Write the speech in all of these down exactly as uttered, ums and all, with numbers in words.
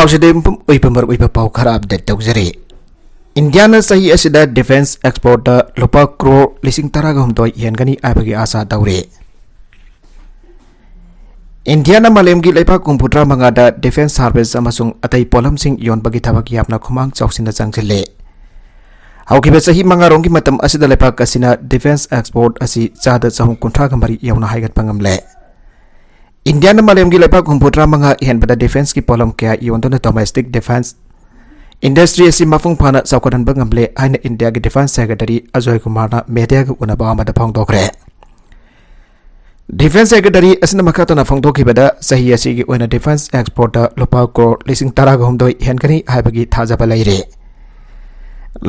ꯍꯧꯖꯤꯛꯇꯤ ꯃꯄꯨꯝ ꯑꯣꯏꯕ ꯃꯔꯨꯑꯣꯏꯕ ꯄꯥꯎ ꯈꯔ ꯑꯞꯗꯦꯠ ꯇꯧꯖꯔꯤ꯫ ꯏꯟꯗꯤꯌꯥꯅ ꯆꯍꯤ ꯑꯁꯤꯗ ꯗꯤꯐꯦꯟꯁ ꯑꯦꯛꯁꯄꯣꯔꯠꯇ ꯂꯨꯄꯥ ꯀ꯭ꯔꯣꯔ ꯂꯤꯁꯤꯡ ꯇꯔꯥꯒ ꯍꯨꯝꯗꯣꯏ ꯍꯦꯟꯒꯅꯤ ꯍꯥꯏꯕꯒꯤ ꯑꯥꯁꯥ ꯇꯧꯔꯤ꯫ ꯏꯟꯗꯤꯌꯥꯅ ꯃꯥꯂꯦꯝꯒꯤ ꯂꯩꯕꯥꯛ ꯍꯨꯝꯐꯨꯇꯔꯥ ꯃꯉꯥꯗ ꯗꯤꯐꯦꯟꯁ ꯁꯥꯔꯚꯤꯁ ꯑꯃꯁꯨꯡ ꯑꯇꯩ ꯄꯣꯠꯂꯝꯁꯤꯡ ꯌꯣꯟꯕꯒꯤ ꯊꯕꯛ ꯌꯥꯝꯅ ꯈꯨꯃꯥꯡ ꯆꯥꯎꯁꯤꯟꯅ ꯆꯪꯁꯤꯜꯂꯤ꯫ ꯍꯧꯈꯤꯕ ꯆꯍꯤ ꯃꯉꯥꯔꯣꯝꯒꯤ ꯃꯇꯝ ꯑꯁꯤꯗ ꯂꯩꯕꯥꯛ ꯑꯁꯤꯅ ꯗꯤꯐꯦꯟꯁ ꯑꯦꯛꯁꯄꯣꯔꯠ ꯑꯁꯤ ꯆꯥꯗ ꯆꯍꯨꯝ ꯀꯨꯟꯊ꯭ꯔꯥꯒ ꯃꯔꯤ ꯌꯧꯅ ꯍꯥꯏꯒꯠꯄ ꯉꯝꯂꯦ꯫ ꯏꯟꯗꯤꯌꯥꯅ ꯃꯥꯂꯦꯝꯒꯤ ꯂꯩꯕꯥꯛ ꯍꯨꯝꯐꯨꯇꯔꯥ ꯃꯉꯥ ꯍꯦꯟꯕꯗ ꯗꯤꯐꯦꯟꯁꯀꯤ ꯄꯣꯠꯂꯝ ꯀꯌꯥ ꯌꯣꯟꯗꯨꯅ ꯗꯣꯃꯦꯁꯇꯤꯛ ꯗꯤꯐꯦꯟꯁ ꯏꯟꯗꯁꯇ꯭ꯔꯤ ꯑꯁꯤ ꯃꯄꯨꯡ ꯐꯥꯅ ꯆꯥꯎꯈꯠꯍꯟꯕ ꯉꯝꯂꯦ ꯍꯥꯏꯅ ꯏꯟꯗꯤꯌꯥꯒꯤ ꯗꯤꯐꯦꯟꯁ ꯁꯦꯀ꯭ꯔꯦꯇꯔꯤ ꯑꯖꯣꯏ ꯀꯨꯃꯥꯔꯅ ꯃꯦꯗꯤꯌꯥꯒ ꯎꯅꯕ ꯑꯃꯗ ꯐꯣꯡꯗꯣꯛꯈ꯭ꯔꯦ꯫ ꯗꯤꯐꯦꯟꯁ ꯁꯦꯀ꯭ꯔꯦꯇꯔꯤ ꯑꯁꯤꯅ ꯃꯈꯥ ꯇꯥꯅ ꯐꯣꯡꯗꯣꯛꯈꯤꯕꯗ, ꯆꯍꯤ ꯑꯁꯤꯒꯤ ꯑꯣꯏꯅ ꯗꯤꯐꯦꯟꯁ ꯑꯦꯛꯁꯄꯣꯔꯠꯇ ꯂꯨꯄꯥ ꯀ꯭ꯔꯣꯔ ꯂꯤꯁꯤꯡ ꯇꯔꯥꯒ ꯍꯨꯝꯗꯣꯏ ꯍꯦꯟꯒꯅꯤ ꯍꯥꯏꯕꯒꯤ ꯊꯥꯖꯕ ꯂꯩꯔꯦ꯫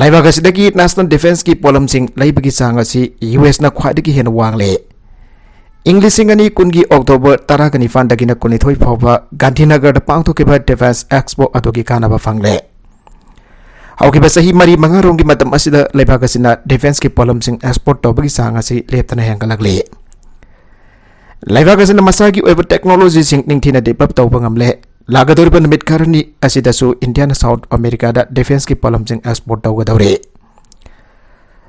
ꯂꯩꯕꯥꯛ ꯑꯁꯤꯗꯒꯤ ꯅꯦꯁꯅꯦꯜ ꯗꯤꯐꯦꯟꯁꯀꯤ ꯄꯣꯠꯂꯝꯁꯤꯡ ꯂꯩꯕꯒꯤ ꯆꯥꯡ ꯑꯁꯤ ꯌꯨ ꯑꯦꯁꯅ ꯈ꯭ꯋꯥꯏꯗꯒꯤ ꯍꯦꯟꯅ ꯋꯥꯡꯂꯦ꯫ ꯏꯪ ꯂꯤꯁꯤꯡ ꯑꯅꯤ ꯀꯨꯟꯒꯤ ꯑꯣꯛꯇꯣꯕꯔ ꯇꯔꯥꯒ ꯅꯤꯄꯥꯟꯗꯒꯤꯅ ꯀꯨꯟꯅꯤꯊꯣꯏ ꯐꯥꯎꯕ ꯒꯥꯟꯙꯤꯅꯒꯔꯗ ꯄꯥꯡꯊꯣꯛꯈꯤꯕ ꯗꯤꯐꯦꯟꯁ ꯑꯦꯛꯁꯄꯣ ꯑꯗꯨꯒꯤ ꯀꯥꯟꯅꯕ ꯐꯪꯂꯦ꯫ ꯍꯧꯈꯤꯕ ꯆꯍꯤ ꯃꯔꯤ ꯃꯉꯥꯔꯣꯝꯒꯤ ꯃꯇꯝ ꯑꯁꯤꯗ ꯂꯩꯕꯥꯛ ꯑꯁꯤꯅ ꯗꯤꯐꯦꯟꯁꯀꯤ ꯄꯣꯠꯂꯝꯁꯤꯡ ꯑꯦꯛꯁꯄꯣꯔꯠ ꯇꯧꯕꯒꯤ ꯆꯥꯡ ꯑꯁꯤ ꯂꯦꯞꯇꯅ ꯍꯦꯟꯒꯠꯂꯛꯂꯤ꯫ ꯂꯩꯕꯥꯛ ꯑꯁꯤꯅ ꯃꯁꯥꯒꯤ ꯑꯣꯏꯕ ꯇꯦꯛꯅꯣꯂꯣꯖꯤꯁꯤꯡ ꯅꯤꯡꯊꯤꯅ ꯗꯤꯕꯂꯞ ꯇꯧꯕ ꯉꯝꯂꯦ꯫ ꯂꯥꯛꯀꯗꯧꯔꯤꯕ ꯅꯨꯃꯤꯠ ꯈꯔꯅꯤ ꯑꯁꯤꯗꯁꯨ ꯏꯟꯗꯤꯌꯥꯅ ꯁꯥꯎꯠ ꯑꯃꯦꯔꯤꯀꯥꯗ ꯗꯤꯐꯦꯟꯁꯀꯤ ꯄꯣꯠꯂꯝꯁꯤꯡ ꯑꯦꯛꯁꯄꯣꯔꯠ ꯇꯧꯒꯗꯧꯔꯤ꯫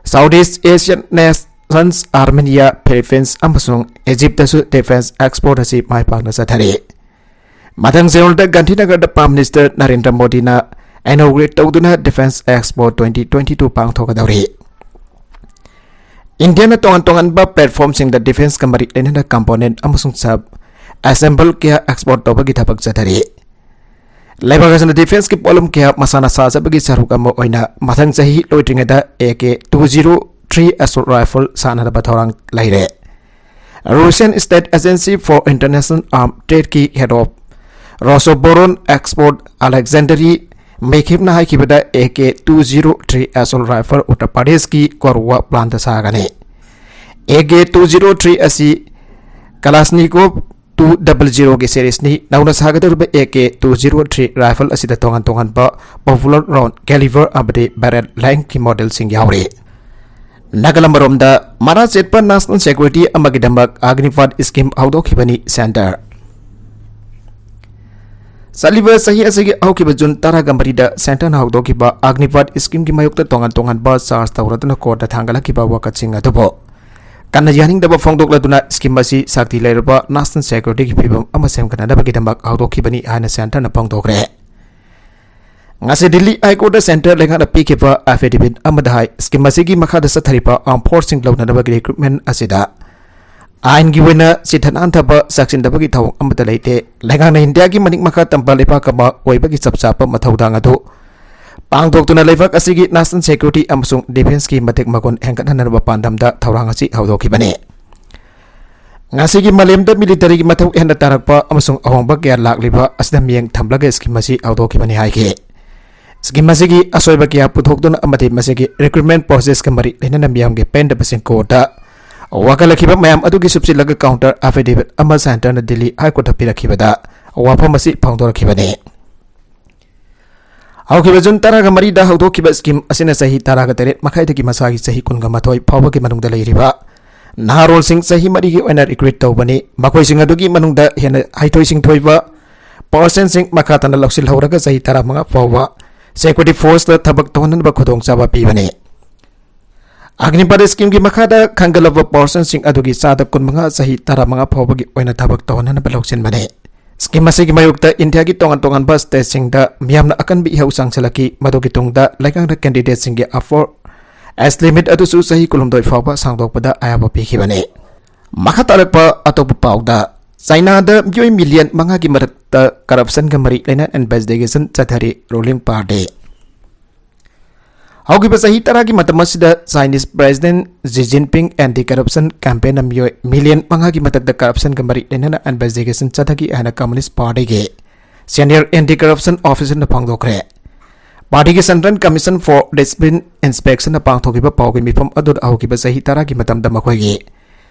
ꯁꯥꯎꯠ ꯏꯁ ꯑꯦꯁꯤꯌꯟ ꯅꯦꯁꯟꯁ ꯑꯥꯔꯃꯦꯅꯤꯌꯥ, ꯐꯤꯂꯤꯄꯤꯟꯁ ꯑꯃꯁꯨꯡ ꯏꯖꯤꯞꯇꯁꯨ ꯗꯤꯐꯦꯟꯁ ꯑꯦꯛꯁꯄꯣꯔꯠ ꯑꯁꯤ ꯃꯥꯏ ꯄꯥꯛꯅ ꯆꯠꯊꯔꯤ꯫ ꯃꯊꯪ ꯆꯌꯣꯜꯗ ꯒꯥꯟꯙꯤꯅꯒꯔꯗ ꯄ꯭ꯔꯥꯏꯝ ꯃꯤꯅꯤꯁꯇꯔ ꯅꯔꯦꯟꯗ꯭ꯔ ꯃꯣꯗꯤꯅ ꯏꯅꯣꯒ꯭ꯔꯦꯠ ꯇꯧꯗꯨꯅ defence expo twenty twenty two ꯄꯥꯡꯊꯣꯛꯀꯗꯧꯔꯤ꯫ ꯏꯟꯗꯤꯌꯥꯅ ꯇꯣꯉꯥꯟ ꯇꯣꯉꯥꯟꯕ ꯄ꯭ꯂꯦꯠꯐꯣꯝꯁꯤꯡꯗ ꯗꯤꯐꯦꯟꯁꯀ ꯃꯔꯤ ꯂꯩꯅꯅ ꯀꯝꯄꯣꯅꯦꯟꯠ ꯑꯃꯁꯨꯡ ꯁꯕ ꯑꯦꯁꯦꯝꯕꯜ ꯀꯌꯥ ꯑꯦꯛꯁꯄꯣꯔꯠ ꯇꯧꯕꯒꯤ ꯊꯕꯛ ꯆꯠꯊꯔꯤ꯫ ꯂꯩꯕꯥꯛ ꯑꯁꯤꯅ ꯗꯤꯐꯦꯟꯁꯀꯤ ꯄꯣꯠꯂꯝ ꯀꯌꯥ ꯃꯁꯥꯅ ꯁꯥꯖꯕꯒꯤ ꯁꯔꯨꯛ ꯑꯃ ꯑꯣꯏꯅ ꯃꯊꯪ ꯆꯍꯤ ꯂꯣꯏꯗ꯭ꯔꯤꯉꯩꯗ A K two zero three assault rifle ꯁꯥꯟꯅꯅꯕ ꯊꯧꯔꯥꯡ ꯂꯩꯔꯦ꯫ Russian state agency for international arm ꯇ꯭ꯔꯦꯗꯀꯤ head of Rosoboronexport Alexander ꯃꯦꯈꯤꯞꯅ ꯍꯥꯏꯈꯤꯕꯗ, A K two zero three assault rifle Uttar ꯄ꯭ꯔꯗꯦꯁꯀꯤ ꯀꯣꯔꯋꯥ ꯄ꯭ꯂꯥꯟꯗ ꯁꯥꯒꯅꯤ꯫ A K two zero three ꯑꯁꯤ ꯀꯂꯥꯁꯅꯤꯀꯣꯚ ꯇꯨ ꯗꯕꯜ ꯖꯤꯔꯣꯒꯤ ꯁꯦꯔꯤꯁꯅꯤ꯫ ꯅꯧꯅ ꯁꯥꯒꯗꯧꯔꯤꯕ A K two zero three rifle ꯑꯁꯤꯗ ꯇꯣꯉꯥꯟ ꯇꯣꯉꯥꯟꯕ ꯄꯣꯄꯨꯂꯔ ꯔꯥꯎꯟ ꯀꯦꯂꯤꯕꯔ ꯑꯃꯗꯤ ꯕꯦꯔꯦꯜ ꯂꯦꯡꯊꯀꯤ ꯃꯣꯗꯦꯜꯁꯤꯡ ꯌꯥꯎꯔꯤ꯫ ꯅꯥꯒꯥꯂꯦꯟ ꯃꯔꯣꯝꯗ ꯃꯔꯥ ꯆꯦꯠꯄ ꯅꯦꯁꯅꯦꯜ ꯁꯦꯀ꯭ꯌꯨꯔꯤꯇꯤ ꯑꯃꯒꯤꯗꯃꯛ ꯑꯒ꯭ꯅꯤꯄꯥꯊ ꯁ꯭ꯀꯤꯝ ꯍꯧꯗꯣꯛꯈꯤꯕꯅꯤ ꯁꯦꯟꯇꯔ꯫ ꯆꯠꯂꯤꯕ ꯆꯍꯤ ꯑꯁꯤꯒꯤ ꯍꯧꯈꯤꯕ ꯖꯨꯟ ꯇꯔꯥꯒ ꯃꯔꯤꯗ ꯁꯦꯟꯇꯔꯅ ꯍꯧꯗꯣꯛꯈꯤꯕ ꯑꯒꯅꯤꯄꯥꯊ ꯁ꯭ꯀꯤꯝꯒꯤ ꯃꯥꯌꯣꯛꯇ ꯇꯣꯉꯥꯟ ꯇꯣꯉꯥꯟꯕ ꯆꯥꯔꯖ ꯇꯧꯔꯗꯨꯅ ꯀꯣꯔꯠꯇ ꯊꯥꯡꯒꯠꯂꯛꯈꯤꯕ ꯋꯥꯀꯠꯁꯤꯡ ꯑꯗꯨꯕꯨ ꯀꯟꯅ ꯌꯥꯅꯤꯡꯗꯕ ꯐꯣꯡꯗꯣꯛꯂꯗꯨꯅ ꯁ꯭ꯀꯤꯝ ꯑꯁꯤ ꯁꯛꯇꯤ ꯂꯩꯔꯕ ꯅꯦꯁꯅꯦꯜ ꯁꯦꯀ꯭ꯌꯨꯔꯤꯇꯤꯒꯤ ꯐꯤꯕꯝ ꯑꯃ ꯁꯦꯝꯒꯠꯅꯅꯕꯒꯤꯗꯃꯛ ꯍꯧꯗꯣꯛꯈꯤꯕꯅꯤ ꯍꯥꯏꯅ ꯁꯦꯟꯇꯔꯅ ꯐꯣꯡꯗꯣꯛꯈ꯭ꯔꯦ꯫ ꯉꯁꯤ ꯗꯤꯜꯂꯤ ꯍꯥꯏ ꯀꯣꯔꯠꯇ ꯁꯦꯟꯇꯔ ꯂꯩꯉꯥꯛꯅ ꯄꯤꯈꯤꯕ ꯑꯦꯐꯤꯗꯦꯚꯤꯠ ꯑꯃꯗ ꯍꯥꯏ, ꯁ꯭ꯀꯤꯝ ꯑꯁꯤꯒꯤ ꯃꯈꯥꯗ ꯆꯠꯊꯔꯤꯕ ꯑꯥꯔꯝ ꯐꯣꯔꯁꯁꯤꯡ ꯂꯧꯅꯅꯕꯒꯤ ꯔꯤꯀ꯭ꯔꯨꯠꯃꯦꯟ ꯑꯁꯤꯗ ꯑꯥꯏꯟꯒꯤ ꯑꯣꯏꯅ ꯆꯤꯊ ꯅꯥꯟꯊꯕ ꯆꯥꯛꯁꯤꯟꯗꯕꯒꯤ ꯊꯧꯑꯣꯡ ꯑꯃꯠꯇ ꯂꯩꯇꯦ꯫ ꯂꯩꯉꯥꯛꯅ ꯏꯟꯗꯤꯌꯥꯒꯤ ꯃꯅꯤꯡ ꯃꯈꯥ ꯇꯝꯕ ꯂꯩꯕꯥꯛ ꯑꯃ ꯑꯣꯏꯕꯒꯤ ꯆꯞ ꯆꯥꯕ ꯃꯊꯧꯗꯥꯡ ꯑꯗꯨ ꯄꯥꯡꯊꯣꯛꯇꯨꯅ ꯂꯩꯕꯥꯛ ꯑꯁꯤꯒꯤ ꯅꯦꯁꯅꯦꯜ ꯁꯦꯀ꯭ꯌꯨꯔꯤꯇꯤ ꯑꯃꯁꯨꯡ ꯗꯤꯐꯦꯟꯁꯀꯤ ꯃꯇꯤꯛ ꯃꯒꯨꯟ ꯍꯦꯟꯒꯠꯍꯟꯅꯕ ꯄꯥꯟꯗꯝꯗ ꯊꯧꯔꯥꯡ ꯑꯁꯤ ꯍꯧꯗꯣꯛꯈꯤꯕꯅꯤ꯫ ꯉꯁꯤꯒꯤ ꯃꯥꯂꯦꯝꯗ ꯃꯤꯂꯤꯇꯔꯤꯒꯤ ꯃꯊꯧ ꯍꯦꯟꯅ ꯇꯥꯔꯛꯄ ꯑꯃꯁꯨꯡ ꯑꯍꯣꯡꯕ ꯀꯌꯥ ꯂꯥꯛꯂꯤꯕ ꯑꯁꯤꯗ ꯃꯤꯠꯌꯦꯡ ꯊꯝꯂꯒ ꯁ꯭ꯀꯤꯝ ꯑꯁꯤ ꯍꯧꯗꯣꯛꯈꯤꯕꯅꯤ ꯍꯥꯏꯈꯤ꯫ ꯁ꯭ꯀꯤꯝ ꯑꯁꯤꯒꯤ ꯑꯁꯣꯏꯕ ꯀꯌꯥ ꯄꯨꯊꯣꯛꯇꯨꯅ ꯑꯃꯗꯤ ꯃꯁꯤꯒꯤ ꯔꯤꯀ꯭ꯔꯨꯠꯃꯦꯟ ꯄ꯭ꯔꯣꯁꯦꯁꯀ ꯃꯔꯤ ꯂꯩꯅꯅ ꯃꯤꯌꯥꯝꯒꯤ ꯄꯦꯟꯗꯕꯁꯤꯡ ꯀꯣꯔꯠꯇ ꯋꯥꯀꯠꯂꯛꯈꯤꯕ ꯃꯌꯥꯝ ꯑꯗꯨꯒꯤ ꯁꯨꯞꯆꯤꯜꯂꯒ ꯀꯥꯎꯟꯇꯔ ꯑꯦꯐꯤꯗꯦꯚꯤꯠ ꯑꯃ ꯁꯦꯟꯇꯔꯅ ꯗꯤꯜꯂꯤ ꯍꯥꯏ ꯀꯣꯔꯠꯇ ꯄꯤꯔꯛꯈꯤꯕꯗ ꯋꯥꯐꯝ ꯑꯁꯤ ꯐꯣꯡꯗꯣꯔꯛꯈꯤꯕꯅꯤ꯫ ꯍꯧꯈꯤꯕ ꯖꯨꯟ ꯇꯔꯥꯒ ꯃꯔꯤꯗ ꯍꯧꯗꯣꯛꯈꯤꯕ ꯁ꯭ꯀꯤꯝ ꯑꯁꯤꯅ ꯆꯍꯤ ꯇꯔꯥꯒ ꯇꯔꯦꯠ ꯃꯈꯥꯏꯗꯒꯤ ꯃꯁꯥꯒꯤ ꯆꯍꯤ ꯀꯨꯟꯒ ꯃꯥꯊꯣꯏ ꯐꯥꯎꯕꯒꯤ ꯃꯅꯨꯡꯗ ꯂꯩꯔꯤꯕ ꯅꯍꯥꯔꯣꯜꯁꯤꯡ ꯆꯍꯤ ꯃꯔꯤꯒꯤ ꯑꯣꯏꯅ ꯔꯤꯀ꯭ꯔꯨꯠ ꯇꯧꯕꯅꯤ꯫ ꯃꯈꯣꯏꯁꯤꯡ ꯑꯗꯨꯒꯤ ꯃꯅꯨꯡꯗ ꯍꯦꯟꯅ ꯍꯩꯊꯣꯏ ꯁꯤꯡꯊꯣꯏꯕ ꯄꯥꯔꯁꯟꯁꯤꯡ ꯃꯈꯥ ꯇꯥꯅ ꯂꯧꯁꯤꯜꯍꯧꯔꯒ ꯆꯍꯤ ꯇꯔꯥꯃꯉꯥ ꯐꯥꯎꯕ ꯁꯦꯀ꯭ꯌꯨꯔꯤꯇꯤ ꯐꯣꯔꯁꯇ ꯊꯕꯛ ꯇꯧꯍꯟꯅꯕ ꯈꯨꯗꯣꯡꯆꯥꯕ ꯄꯤꯕꯅꯤ꯫ ꯑꯒꯅꯤꯄꯥꯊ ꯁ꯭ꯀꯤꯝꯒꯤ ꯃꯈꯥꯗ ꯈꯟꯒꯠꯂꯕ ꯄꯥꯔꯁꯟꯁꯤꯡ ꯑꯗꯨꯒꯤ ꯆꯥꯗ ꯀꯨꯟꯃꯉꯥ ꯆꯍꯤ ꯇꯔꯥꯃꯉꯥ ꯐꯥꯎꯕꯒꯤ ꯑꯣꯏꯅ ꯊꯕꯛ ꯇꯧꯍꯟꯅꯕ ꯂꯧꯁꯤꯟꯕꯅꯤ꯫ ꯁ꯭ꯀꯤꯝ ꯑꯁꯤꯒꯤ ꯃꯥꯌꯣꯛꯇ ꯏꯟꯗꯤꯌꯥꯒꯤ ꯇꯣꯉꯥꯟ ꯇꯣꯉꯥꯟꯕ ꯁ꯭ꯇꯦꯠꯁꯤꯡꯗ ꯃꯤꯌꯥꯝꯅ ꯑꯀꯟꯕ ꯏꯍꯧ ꯆꯪꯁꯤꯜꯂꯛꯈꯤ꯫ ꯃꯗꯨꯒꯤ ꯇꯨꯡꯗ ꯂꯩꯉꯥꯛꯅ ꯀꯦꯟꯗꯤꯗꯦꯠꯁꯤꯡꯒꯤ ꯑꯐꯣꯔ ꯑꯦꯖ ꯂꯤꯃꯤꯠ ꯑꯗꯨꯁꯨ ꯆꯍꯤ ꯀꯨꯟꯍꯨꯝꯗꯣꯏ ꯐꯥꯎꯕ ꯁꯥꯡꯗꯣꯛꯄꯗ ꯑꯌꯥꯕ ꯄꯤꯈꯤꯕꯅꯤ꯫ ꯃꯈꯥ ꯇꯥꯔꯛꯄ ꯑꯇꯣꯞꯄ ꯄꯥꯎꯗ, ꯆꯥꯏꯅꯥꯗ ꯃꯤꯑꯣꯏ ꯃꯤꯂꯤꯌꯟ ꯃꯉꯥꯒꯤ ꯃꯔꯛꯇ ꯀꯔꯞꯁꯟꯒ ꯃꯔꯤ ꯂꯩꯅꯅ ꯏꯟꯚꯦꯁꯇꯤꯒꯦꯁꯟ ꯆꯠꯊꯔꯤ, ꯔꯨꯂꯤꯡ ꯄꯥꯔꯇꯤ꯫ ꯍꯧꯈꯤꯕ ꯆꯍꯤ ꯇꯔꯥꯒꯤ ꯃꯇꯝ ꯑꯁꯤꯗ Chinese president Xi Jinping anti corruption ꯀꯦꯝꯄꯦꯟꯅ ꯃꯤꯑꯣꯏ ꯃꯤꯂꯤꯌꯟ ꯃꯉꯥꯒꯤ ꯃꯊꯛꯇ ꯀꯔꯞꯁꯟꯒ ꯃꯔꯤ ꯂꯩꯅꯅ ꯏꯟꯚꯦꯁꯇꯤꯒꯦꯁꯟ ꯆꯠꯊꯈꯤ ꯍꯥꯏꯅ ꯀꯝꯃꯨꯅꯤꯁ꯭ꯠ ꯄꯥꯔꯇꯤꯒꯤ ꯁꯦꯅꯤꯌꯔ ꯑꯦꯟꯇꯤ ꯀꯔꯞꯁꯟ ꯑꯣꯐꯤꯁꯔꯅ ꯐꯣꯡꯗꯣꯛꯈ꯭ꯔꯦ꯫ ꯄꯥꯔꯇꯤꯒꯤ ꯁꯦꯟꯇ꯭ꯔꯦꯜ ꯀꯃꯤꯁꯟ ꯐꯣꯔ ꯗꯤꯁꯤꯄ꯭ꯂꯤꯟ ꯏꯟꯁꯄꯦꯛꯁꯟꯅ ꯄꯥꯡꯊꯣꯛꯈꯤꯕ ꯄꯥꯎꯒꯤ ꯃꯤꯐꯝ ꯑꯗꯨꯗ ꯍꯧꯈꯤꯕ ꯆꯍꯤ ꯇꯔꯥꯒꯤ ꯃꯇꯝꯗ ꯃꯈꯣꯏꯒꯤ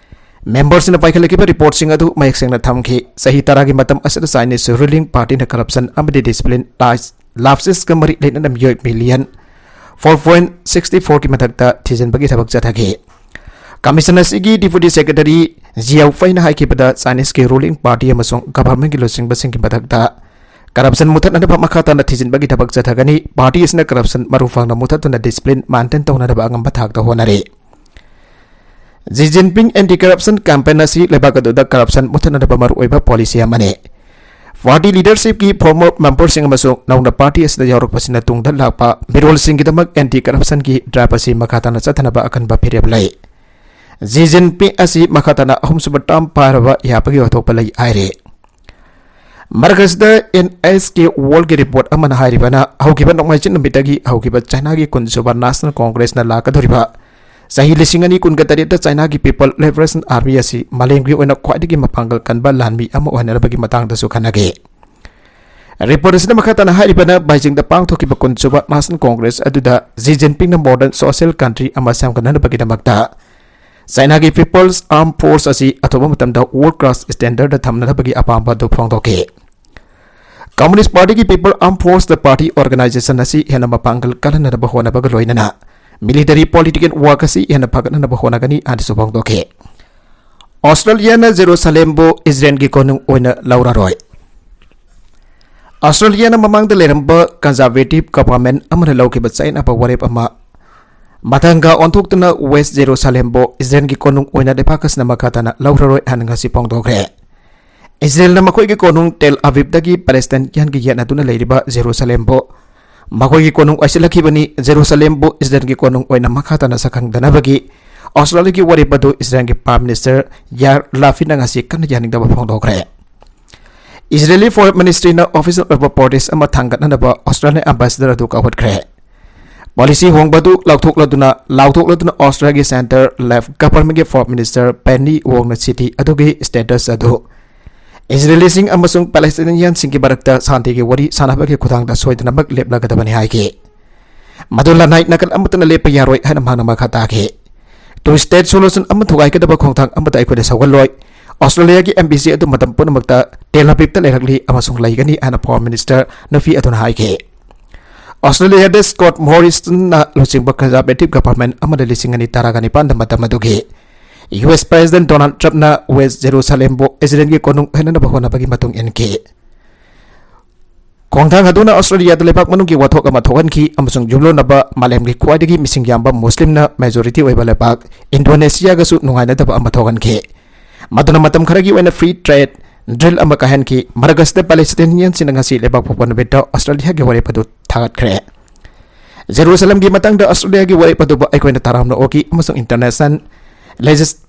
ꯃꯦꯝꯕꯔꯁꯤꯡꯅ ꯄꯥꯏꯈꯠꯂꯛꯈꯤꯕ ꯔꯤꯄꯣꯔꯠꯁꯤꯡ ꯑꯗꯨ ꯃꯌꯦꯛ ꯁꯦꯡꯅ ꯊꯝꯈꯤ꯫ ꯆꯍꯤ ꯇꯔꯥꯒꯤ ꯃꯇꯝ ꯑꯁꯤꯗ ꯆꯥꯏꯅꯤꯁ ꯔꯨꯂꯤꯡ ꯄꯥꯔꯇꯤꯅ ꯀꯔꯞꯁꯟ ꯑꯃꯗꯤ ꯗꯤꯁꯤꯄ꯭ꯂꯤꯟ ꯂꯥꯏꯁ ꯂꯥꯞꯁꯤꯁꯀ ꯃꯔꯤ ꯂꯩꯅꯅ ꯃꯤꯑꯣꯏ ꯃꯤꯂꯤꯌꯟ ꯐꯣꯔ ꯄꯣꯏꯟꯠ ꯁꯤꯛꯁꯇꯤ ꯐꯣꯔꯒꯤ ꯃꯊꯛꯇ ꯊꯤꯖꯤꯟꯕꯒꯤ ꯊꯕꯛ ꯆꯠꯊꯈꯤ꯫ ꯀꯃꯤꯁꯟ ꯑꯁꯤꯒꯤ ꯗꯤꯄ꯭ꯌꯨꯇꯤ ꯁꯦꯀ꯭ꯔꯦꯇꯔꯤ ꯖꯤꯌꯥꯎ ꯐꯩꯅ ꯍꯥꯏꯈꯤꯕꯗ, ꯆꯥꯏꯅꯤꯁꯀꯤ ꯔꯨꯂꯤꯡ ꯄꯥꯔꯇꯤ ꯑꯃꯁꯨꯡ ꯒꯚꯔꯟꯃꯦꯟꯠꯀꯤ ꯂꯨꯆꯤꯡꯕꯁꯤꯡꯒꯤ ꯃꯊꯛꯇ ꯀꯔꯞꯁꯟ ꯃꯨꯊꯠꯅꯅꯕ ꯃꯈꯥ ꯇꯥꯅ ꯊꯤꯖꯤꯟꯕꯒꯤ ꯊꯕꯛ ꯆꯠꯊꯒꯅꯤ꯫ ꯄꯥꯔꯇꯤ ꯑꯁꯤꯅ ꯀꯔꯞꯁꯟ ꯃꯔꯨ ꯐꯪꯅ ꯃꯨꯊꯠꯇꯨꯅ ꯗꯤꯁꯤꯄ꯭ꯂꯤꯟ ꯃꯦꯟꯇꯦꯟ ꯇꯧꯅꯅꯕ ꯑꯉꯝꯕ ꯊꯥꯛꯇ ꯍꯣꯠꯅꯔꯤ꯫ G Jinping anti corruption campaign ꯑꯁꯤ ꯂꯩꯕꯥꯛ ꯑꯗꯨꯗ ꯀꯔꯞꯁꯟ ꯃꯨꯊꯠꯅꯅꯕ ꯃꯔꯨꯑꯣꯏꯕ ꯄꯣꯂꯤꯁꯤ ꯑꯃꯅꯤ꯫ ꯄꯥꯔꯇꯤ ꯂꯤꯗꯔꯁꯤꯞꯀꯤ ꯐꯣꯔꯃꯔ ꯃꯦꯝꯕꯔꯁꯤꯡ ꯑꯃꯁꯨꯡ ꯅꯧꯅ ꯄꯥꯔꯇꯤ ꯑꯁꯤꯗ ꯌꯥꯎꯔꯛꯄꯁꯤꯡꯅ ꯇꯨꯡꯗ ꯂꯥꯛꯄ ꯃꯤꯔꯣꯜꯁꯤꯡꯒꯤꯗꯃꯛ ꯑꯦꯟꯇꯤ ꯀꯔꯞꯁꯟꯒꯤ ꯗ꯭ꯔꯥꯏꯚ ꯑꯁꯤ ꯃꯈꯥ ꯇꯥꯅ ꯆꯠꯊꯅꯕ ꯑꯀꯟꯕ ꯐꯤꯔꯦꯞ ꯂꯩ꯫ ꯖꯤ ꯖꯤꯟꯄꯤꯡ ꯑꯁꯤ ꯃꯈꯥ ꯇꯥꯅ ꯑꯍꯨꯝꯁꯨꯕ ꯇꯥꯔꯝ ꯄꯥꯏꯔꯕ ꯌꯥꯕꯒꯤ ꯑꯣꯏꯊꯣꯛꯄ ꯂꯩ ꯍꯥꯏꯔꯤ꯫ ꯃꯔꯛ ꯑꯁꯤꯗ ꯑꯦꯟ ꯑꯦꯁ ꯀꯦ ꯋꯥꯔꯜꯒꯤ ꯔꯤꯄꯣꯔꯠ ꯑꯃꯅ ꯍꯥꯏꯔꯤꯕꯅ ꯍꯧꯈꯤꯕ ꯅꯣꯡꯃꯥꯏꯖꯤꯡ ꯅꯨꯃꯤꯠꯇꯒꯤ ꯍꯧꯈꯤꯕ ꯆꯥꯏꯅꯥꯒꯤ ꯀꯨꯟꯁꯨꯕ ꯅꯦꯁꯅꯦꯜ ꯀꯣꯡꯒ꯭ꯔꯦꯁꯅ ꯂꯥꯛꯀꯗꯧꯔꯤꯕ ꯆꯍꯤ ꯂꯤꯁꯤꯡ ꯑꯅꯤ ꯀꯨꯟꯒ ꯇꯔꯦꯠꯇ ꯆꯥꯏꯅꯥꯒꯤ ꯄꯤꯄꯜ ꯂꯤꯕꯔꯦꯁꯟ ꯑꯥꯔꯃꯤ ꯑꯁꯤ ꯃꯥꯂꯦꯝꯒꯤ ꯑꯣꯏꯅ ꯈ꯭ꯋꯥꯏꯗꯒꯤ ꯃꯄꯥꯡꯒꯜ ꯀꯟꯕ ꯂꯥꯟꯃꯤ ꯑꯃ ꯑꯣꯏꯍꯟꯅꯕꯒꯤ ꯃꯇꯥꯡꯗꯁꯨ ꯈꯟꯅꯈꯤ꯫ ꯔꯤꯄꯣꯔꯠ ꯑꯁꯤꯅ ꯃꯈꯥ ꯇꯥꯅ ꯍꯥꯏꯔꯤꯕꯅ ꯕꯩꯖꯤꯡꯗ ꯄꯥꯡꯊꯣꯛꯈꯤꯕ ꯀꯨꯟꯁꯨꯕ ꯅꯦꯁꯅꯦꯜ ꯀꯣꯡꯒ꯭ꯔꯦꯁ ꯑꯗꯨꯗ ꯖꯤ ꯖꯤꯟꯄꯤꯡꯅ ꯃꯣꯗꯔꯟ ꯁꯣꯁꯤꯌꯦꯜ ꯀꯟꯇ꯭ꯔꯤ ꯑꯃ ꯁꯦꯝꯒꯠꯅꯕꯒꯤꯗꯃꯛꯇ ꯆꯥꯏꯅꯥꯒꯤ ꯄꯤꯄꯜꯁ ꯑꯥꯔꯝ ꯐꯣꯔꯁ ꯑꯁꯤ ꯑꯊꯨꯕ ꯃꯇꯝꯗ ꯋꯥꯔꯜꯗ ꯀ꯭ꯂꯥꯁ ꯁ꯭ꯇꯦꯟꯗꯔꯗ ꯊꯝꯅꯅꯕꯒꯤ ꯑꯄꯥꯝꯕ ꯑꯗꯨ ꯐꯣꯡꯗꯣꯛꯈꯤ꯫ ꯀꯝꯃꯨꯅꯤꯁ꯭ꯠ ꯄꯥꯔꯇꯤꯒꯤ ꯄꯤꯄꯜ ꯑꯥꯔꯝ ꯐꯣꯔꯁꯇ ꯄꯥꯔꯇꯤ ꯑꯣꯔꯒꯅꯥꯏꯖꯦꯁꯟ ꯑꯁꯤ ꯍꯦꯟꯅ ꯃꯄꯥꯡꯒꯜ ꯀꯜꯍꯟꯅꯕ ꯍꯣꯠꯅꯕꯒ ꯂꯣꯏꯅꯅ ꯃꯤꯂꯤꯇꯔꯤ ꯄꯣꯂꯤꯇꯤꯀꯦꯜ ꯋꯥꯔꯛ ꯑꯁꯤ ꯍꯦꯟꯅ ꯐꯒꯠꯅꯅꯕ ꯍꯣꯠꯅꯒꯅꯤ ꯍꯥꯏꯅꯁꯨ ꯐꯣꯡꯗꯣꯛꯈꯤ꯫ ꯑꯣꯁꯇ꯭ꯔꯦꯂꯤꯌꯥꯅ ꯖꯦꯔꯨꯁꯥꯂꯦꯝꯕꯨ ꯏꯖꯔꯦꯜꯒꯤ ꯀꯣꯅꯨꯡ ꯑꯣꯏꯅ ꯂꯧꯔꯔꯣꯏ꯫ ꯑꯣꯁꯇ꯭ꯔꯦꯂꯤꯌꯥꯅ ꯃꯃꯥꯡꯗ ꯂꯩꯔꯝꯕ ꯀꯟꯖꯥꯔꯕꯦꯇꯤꯚ ꯒꯚꯔꯟꯃꯦꯟꯠ ꯑꯃꯅ ꯂꯧꯈꯤꯕ ꯆꯌꯦꯠꯅꯕ ꯋꯥꯔꯦꯞ ꯑꯃ ꯃꯊꯪꯒ ꯑꯣꯟꯊꯣꯛꯇꯨꯅ ꯋꯦꯁ꯭ꯠ ꯖꯦꯔꯨꯁꯥꯂꯦꯝꯕꯨ ꯏꯖꯔꯦꯜꯒꯤ ꯀꯣꯅꯨꯡ ꯑꯣꯏꯅ ꯂꯩꯕꯥꯛ ꯑꯁꯤꯅ ꯃꯈꯥ ꯇꯥꯅ ꯂꯧꯔꯔꯣꯏ ꯍꯥꯏꯅ ꯉꯁꯤ ꯐꯣꯡꯗꯣꯛꯈ꯭ꯔꯦ꯫ ꯏꯖꯔꯦꯜꯅ ꯃꯈꯣꯏꯒꯤ ꯀꯣꯅꯨꯡ ꯇꯦꯜ ꯑꯕꯤꯕꯇꯒꯤ ꯄꯦꯂꯦꯁꯇꯥꯏꯟꯒꯤ ꯌꯦꯠꯅꯗꯨꯅ ꯂꯩꯔꯤꯕ ꯖꯦꯔꯨꯁꯥꯂꯦꯝꯕꯨ ꯃꯈꯣꯏꯒꯤ ꯀꯣꯅꯨꯡ ꯑꯣꯏꯁꯤꯜꯂꯛꯈꯤꯕꯅꯤ꯫ ꯖꯦꯔꯨꯁꯥꯂꯦꯝꯕꯨ ꯏꯖꯔꯦꯜꯒꯤ ꯀꯣꯅꯨꯡ ꯑꯣꯏꯅ ꯃꯈꯥ ꯇꯥꯅ ꯁꯛꯈꯪꯗꯅꯕꯒꯤ ꯑꯣꯁꯇ꯭ꯔꯦꯂꯤꯌꯥꯒꯤ ꯋꯥꯔꯦꯞ ꯑꯗꯨ ꯏꯖꯔꯦꯜꯒꯤ ꯄ꯭ꯔꯥꯏꯝ ꯃꯤꯅꯤꯁꯇꯔ ꯌꯥꯏꯔ ꯂꯥꯄꯤꯗꯅ ꯉꯁꯤ ꯀꯟꯅ ꯌꯥꯅꯤꯡꯗꯕ ꯐꯣꯡꯗꯣꯛꯈ꯭ꯔꯦ꯫ ꯏꯖꯔꯦꯂꯤ ꯐꯣꯔꯦꯟ ꯃꯤꯅꯤꯁꯇ꯭ꯔꯤꯅ ꯑꯣꯐꯤꯁꯤꯌꯦꯜ ꯑꯣꯏꯕ ꯄ꯭ꯔꯣꯇꯦꯁ꯭ꯠ ꯑꯃ ꯊꯥꯡꯒꯠꯅꯅꯕ ꯑꯣꯁꯇ꯭ꯔꯦꯂꯤꯌꯥ ꯑꯦꯝꯕꯦꯁꯦꯗꯔ ꯑꯗꯨ ꯀꯧꯈꯠꯈ꯭ꯔꯦ꯫ ꯄꯣꯂꯤꯁꯤ ꯍꯣꯡꯕ ꯑꯗꯨ ꯂꯥꯎꯊꯣꯛꯂꯗꯨꯅ, ꯂꯥꯎꯊꯣꯛꯂꯗꯨꯅ ꯑꯣꯁꯇ꯭ꯔꯦꯂꯤꯌꯥꯒꯤ ꯁꯦꯟꯇꯔ ꯂꯦꯐꯠ ꯒꯚꯔꯟꯃꯦꯟꯠꯀꯤ ꯐꯣꯔꯦꯟ ꯃꯤꯅꯤꯁꯇꯔ ꯄꯦꯅꯤ ꯋꯣꯡꯅ ꯁꯤꯇꯤ ꯑꯗꯨꯒꯤ ꯁ꯭ꯇꯦꯇꯁ ꯑꯗꯨ ꯏꯖꯔꯦꯂꯤꯁꯤꯡ ꯑꯃꯁꯨꯡ ꯄꯦꯂꯦꯁꯇꯥꯏꯅꯤꯌꯟꯁꯤꯡꯒꯤ ꯃꯔꯛꯇ ꯁꯥꯟꯇꯤꯒꯤ ꯋꯥꯔꯤ ꯁꯥꯟꯅꯕꯒꯤ ꯈꯨꯠꯊꯥꯡꯗ ꯁꯣꯏꯗꯅꯃꯛ ꯂꯦꯞꯂꯒꯗꯕꯅꯤ ꯍꯥꯏꯈꯤ꯫ ꯃꯗꯨ ꯂꯅꯥꯏ ꯅꯥꯀꯜ ꯑꯃꯠꯇꯅ ꯂꯦꯞꯄ ꯌꯥꯔꯣꯏ ꯍꯥꯏꯅ ꯃꯍꯥꯛꯅ ꯃꯈꯥ ꯇꯥꯈꯤ꯫ ꯇꯨ ꯁ꯭ꯇꯦꯠ ꯁꯣꯂꯨꯁꯟ ꯑꯃ ꯊꯨꯒꯥꯏꯒꯗꯕ ꯈꯣꯡꯊꯥꯡ ꯑꯃꯠꯇ ꯑꯩꯈꯣꯏꯅ ꯁꯧꯒꯠꯂꯣꯏ꯫ ꯑꯣꯁꯇ꯭ꯔꯦꯂꯤꯌꯥꯒꯤ ꯑꯦꯝꯕꯦꯁꯤ ꯑꯗꯨ ꯃꯇꯝ ꯄꯨꯝꯅꯃꯛꯇ ꯇꯦꯜ ꯑꯕꯤꯕꯇ ꯂꯩꯔꯛꯂꯤ ꯑꯃꯁꯨꯡ ꯂꯩꯒꯅꯤ ꯍꯥꯏꯅ ꯐꯣꯔꯦꯟ ꯃꯤꯅꯤꯁꯇꯔ ꯅꯨꯄꯤ ꯑꯗꯨꯅ ꯍꯥꯏꯈꯤ꯫ ꯑꯣꯁꯇ꯭ꯔꯦꯂꯤꯌꯥꯗ ꯁ꯭ꯀꯣꯠ ꯃꯣꯔꯤꯁꯟꯅ ꯂꯨꯆꯤꯡꯕ ꯀꯟꯖꯥꯔꯕꯦꯇꯤꯚ ꯒꯚꯔꯟꯃꯦꯟꯠ ꯑꯃꯅ ꯂꯤꯁꯤꯡ ꯑꯅꯤ ꯇꯔꯥꯒ ꯅꯤꯄꯥꯟꯗ ꯃꯇꯝ ꯑꯗꯨꯒꯤ ꯌꯨ ꯑꯦꯁ ꯄ꯭ꯔꯦꯁꯤꯗꯦꯟꯠ ꯗꯣꯅꯥꯜꯗ ꯇ꯭ꯔꯝꯞꯅ ꯋꯦꯁ꯭ꯠ ꯖꯦꯔꯨꯁꯥꯂꯦꯝꯕꯨ ꯏꯖꯔꯦꯜꯒꯤ ꯀꯣꯅꯨꯡ ꯑꯣꯏꯍꯟꯅꯕ ꯍꯣꯠꯅꯕꯒꯤ ꯃꯇꯨꯡ ꯏꯟꯈꯤ꯫ ꯈꯣꯡꯊꯥꯡ ꯑꯗꯨꯅ ꯑꯣꯁꯇ꯭ꯔꯦꯂꯤꯌꯥꯗ ꯂꯩꯕꯥꯛ ꯃꯅꯨꯡꯒꯤ ꯋꯥꯊꯣꯛ ꯑꯃ ꯊꯣꯛꯍꯟꯈꯤ ꯑꯃꯁꯨꯡ ꯌꯨꯝꯂꯣꯟꯅꯕ ꯃꯥꯂꯦꯝꯒꯤ ꯈ꯭ꯋꯥꯏꯗꯒꯤ ꯃꯤꯁꯤꯡ ꯌꯥꯝꯕ ꯃꯨꯁꯂꯤꯝꯅ majority ꯑꯣꯏꯕ ꯂꯩꯕꯥꯛ ꯏꯟꯗꯣꯅꯦꯁꯤꯌꯥꯒꯁꯨ ꯅꯨꯡꯉꯥꯏꯅꯗꯕ ꯑꯃ ꯊꯣꯛꯍꯟꯈꯤ꯫ ꯃꯗꯨꯅ ꯃꯇꯝ ꯈꯔꯒꯤ ꯑꯣꯏꯅ free trade deal ꯑꯃ ꯀꯥꯏꯍꯟꯈꯤ꯫ ꯃꯔꯛ ꯑꯁꯤꯗ ꯄꯦꯂꯦꯁꯇꯤꯅꯤꯌꯟꯁꯤꯡꯅ ꯉꯁꯤ ꯂꯩꯕꯥꯛ ꯄꯣꯛꯄ ꯅꯨꯃꯤꯠꯇ ꯑꯣꯁꯇ꯭ꯔꯦꯂꯤꯌꯥꯒꯤ ꯋꯥꯔꯦꯞ ꯑꯗꯨ ꯊꯥꯒꯠꯈ꯭ꯔꯦ꯫ ꯖꯦꯔꯨꯁꯂꯝꯒꯤ ꯃꯇꯥꯡꯗ ꯑꯣꯁꯇ꯭ꯔꯦꯂꯤꯌꯥꯒꯤ ꯋꯥꯔꯦꯞ ꯑꯗꯨꯕꯨ ꯑꯩꯈꯣꯏꯅ ꯇꯔꯥꯝꯅ ꯑꯣꯛꯏ ꯑꯃꯁꯨꯡ international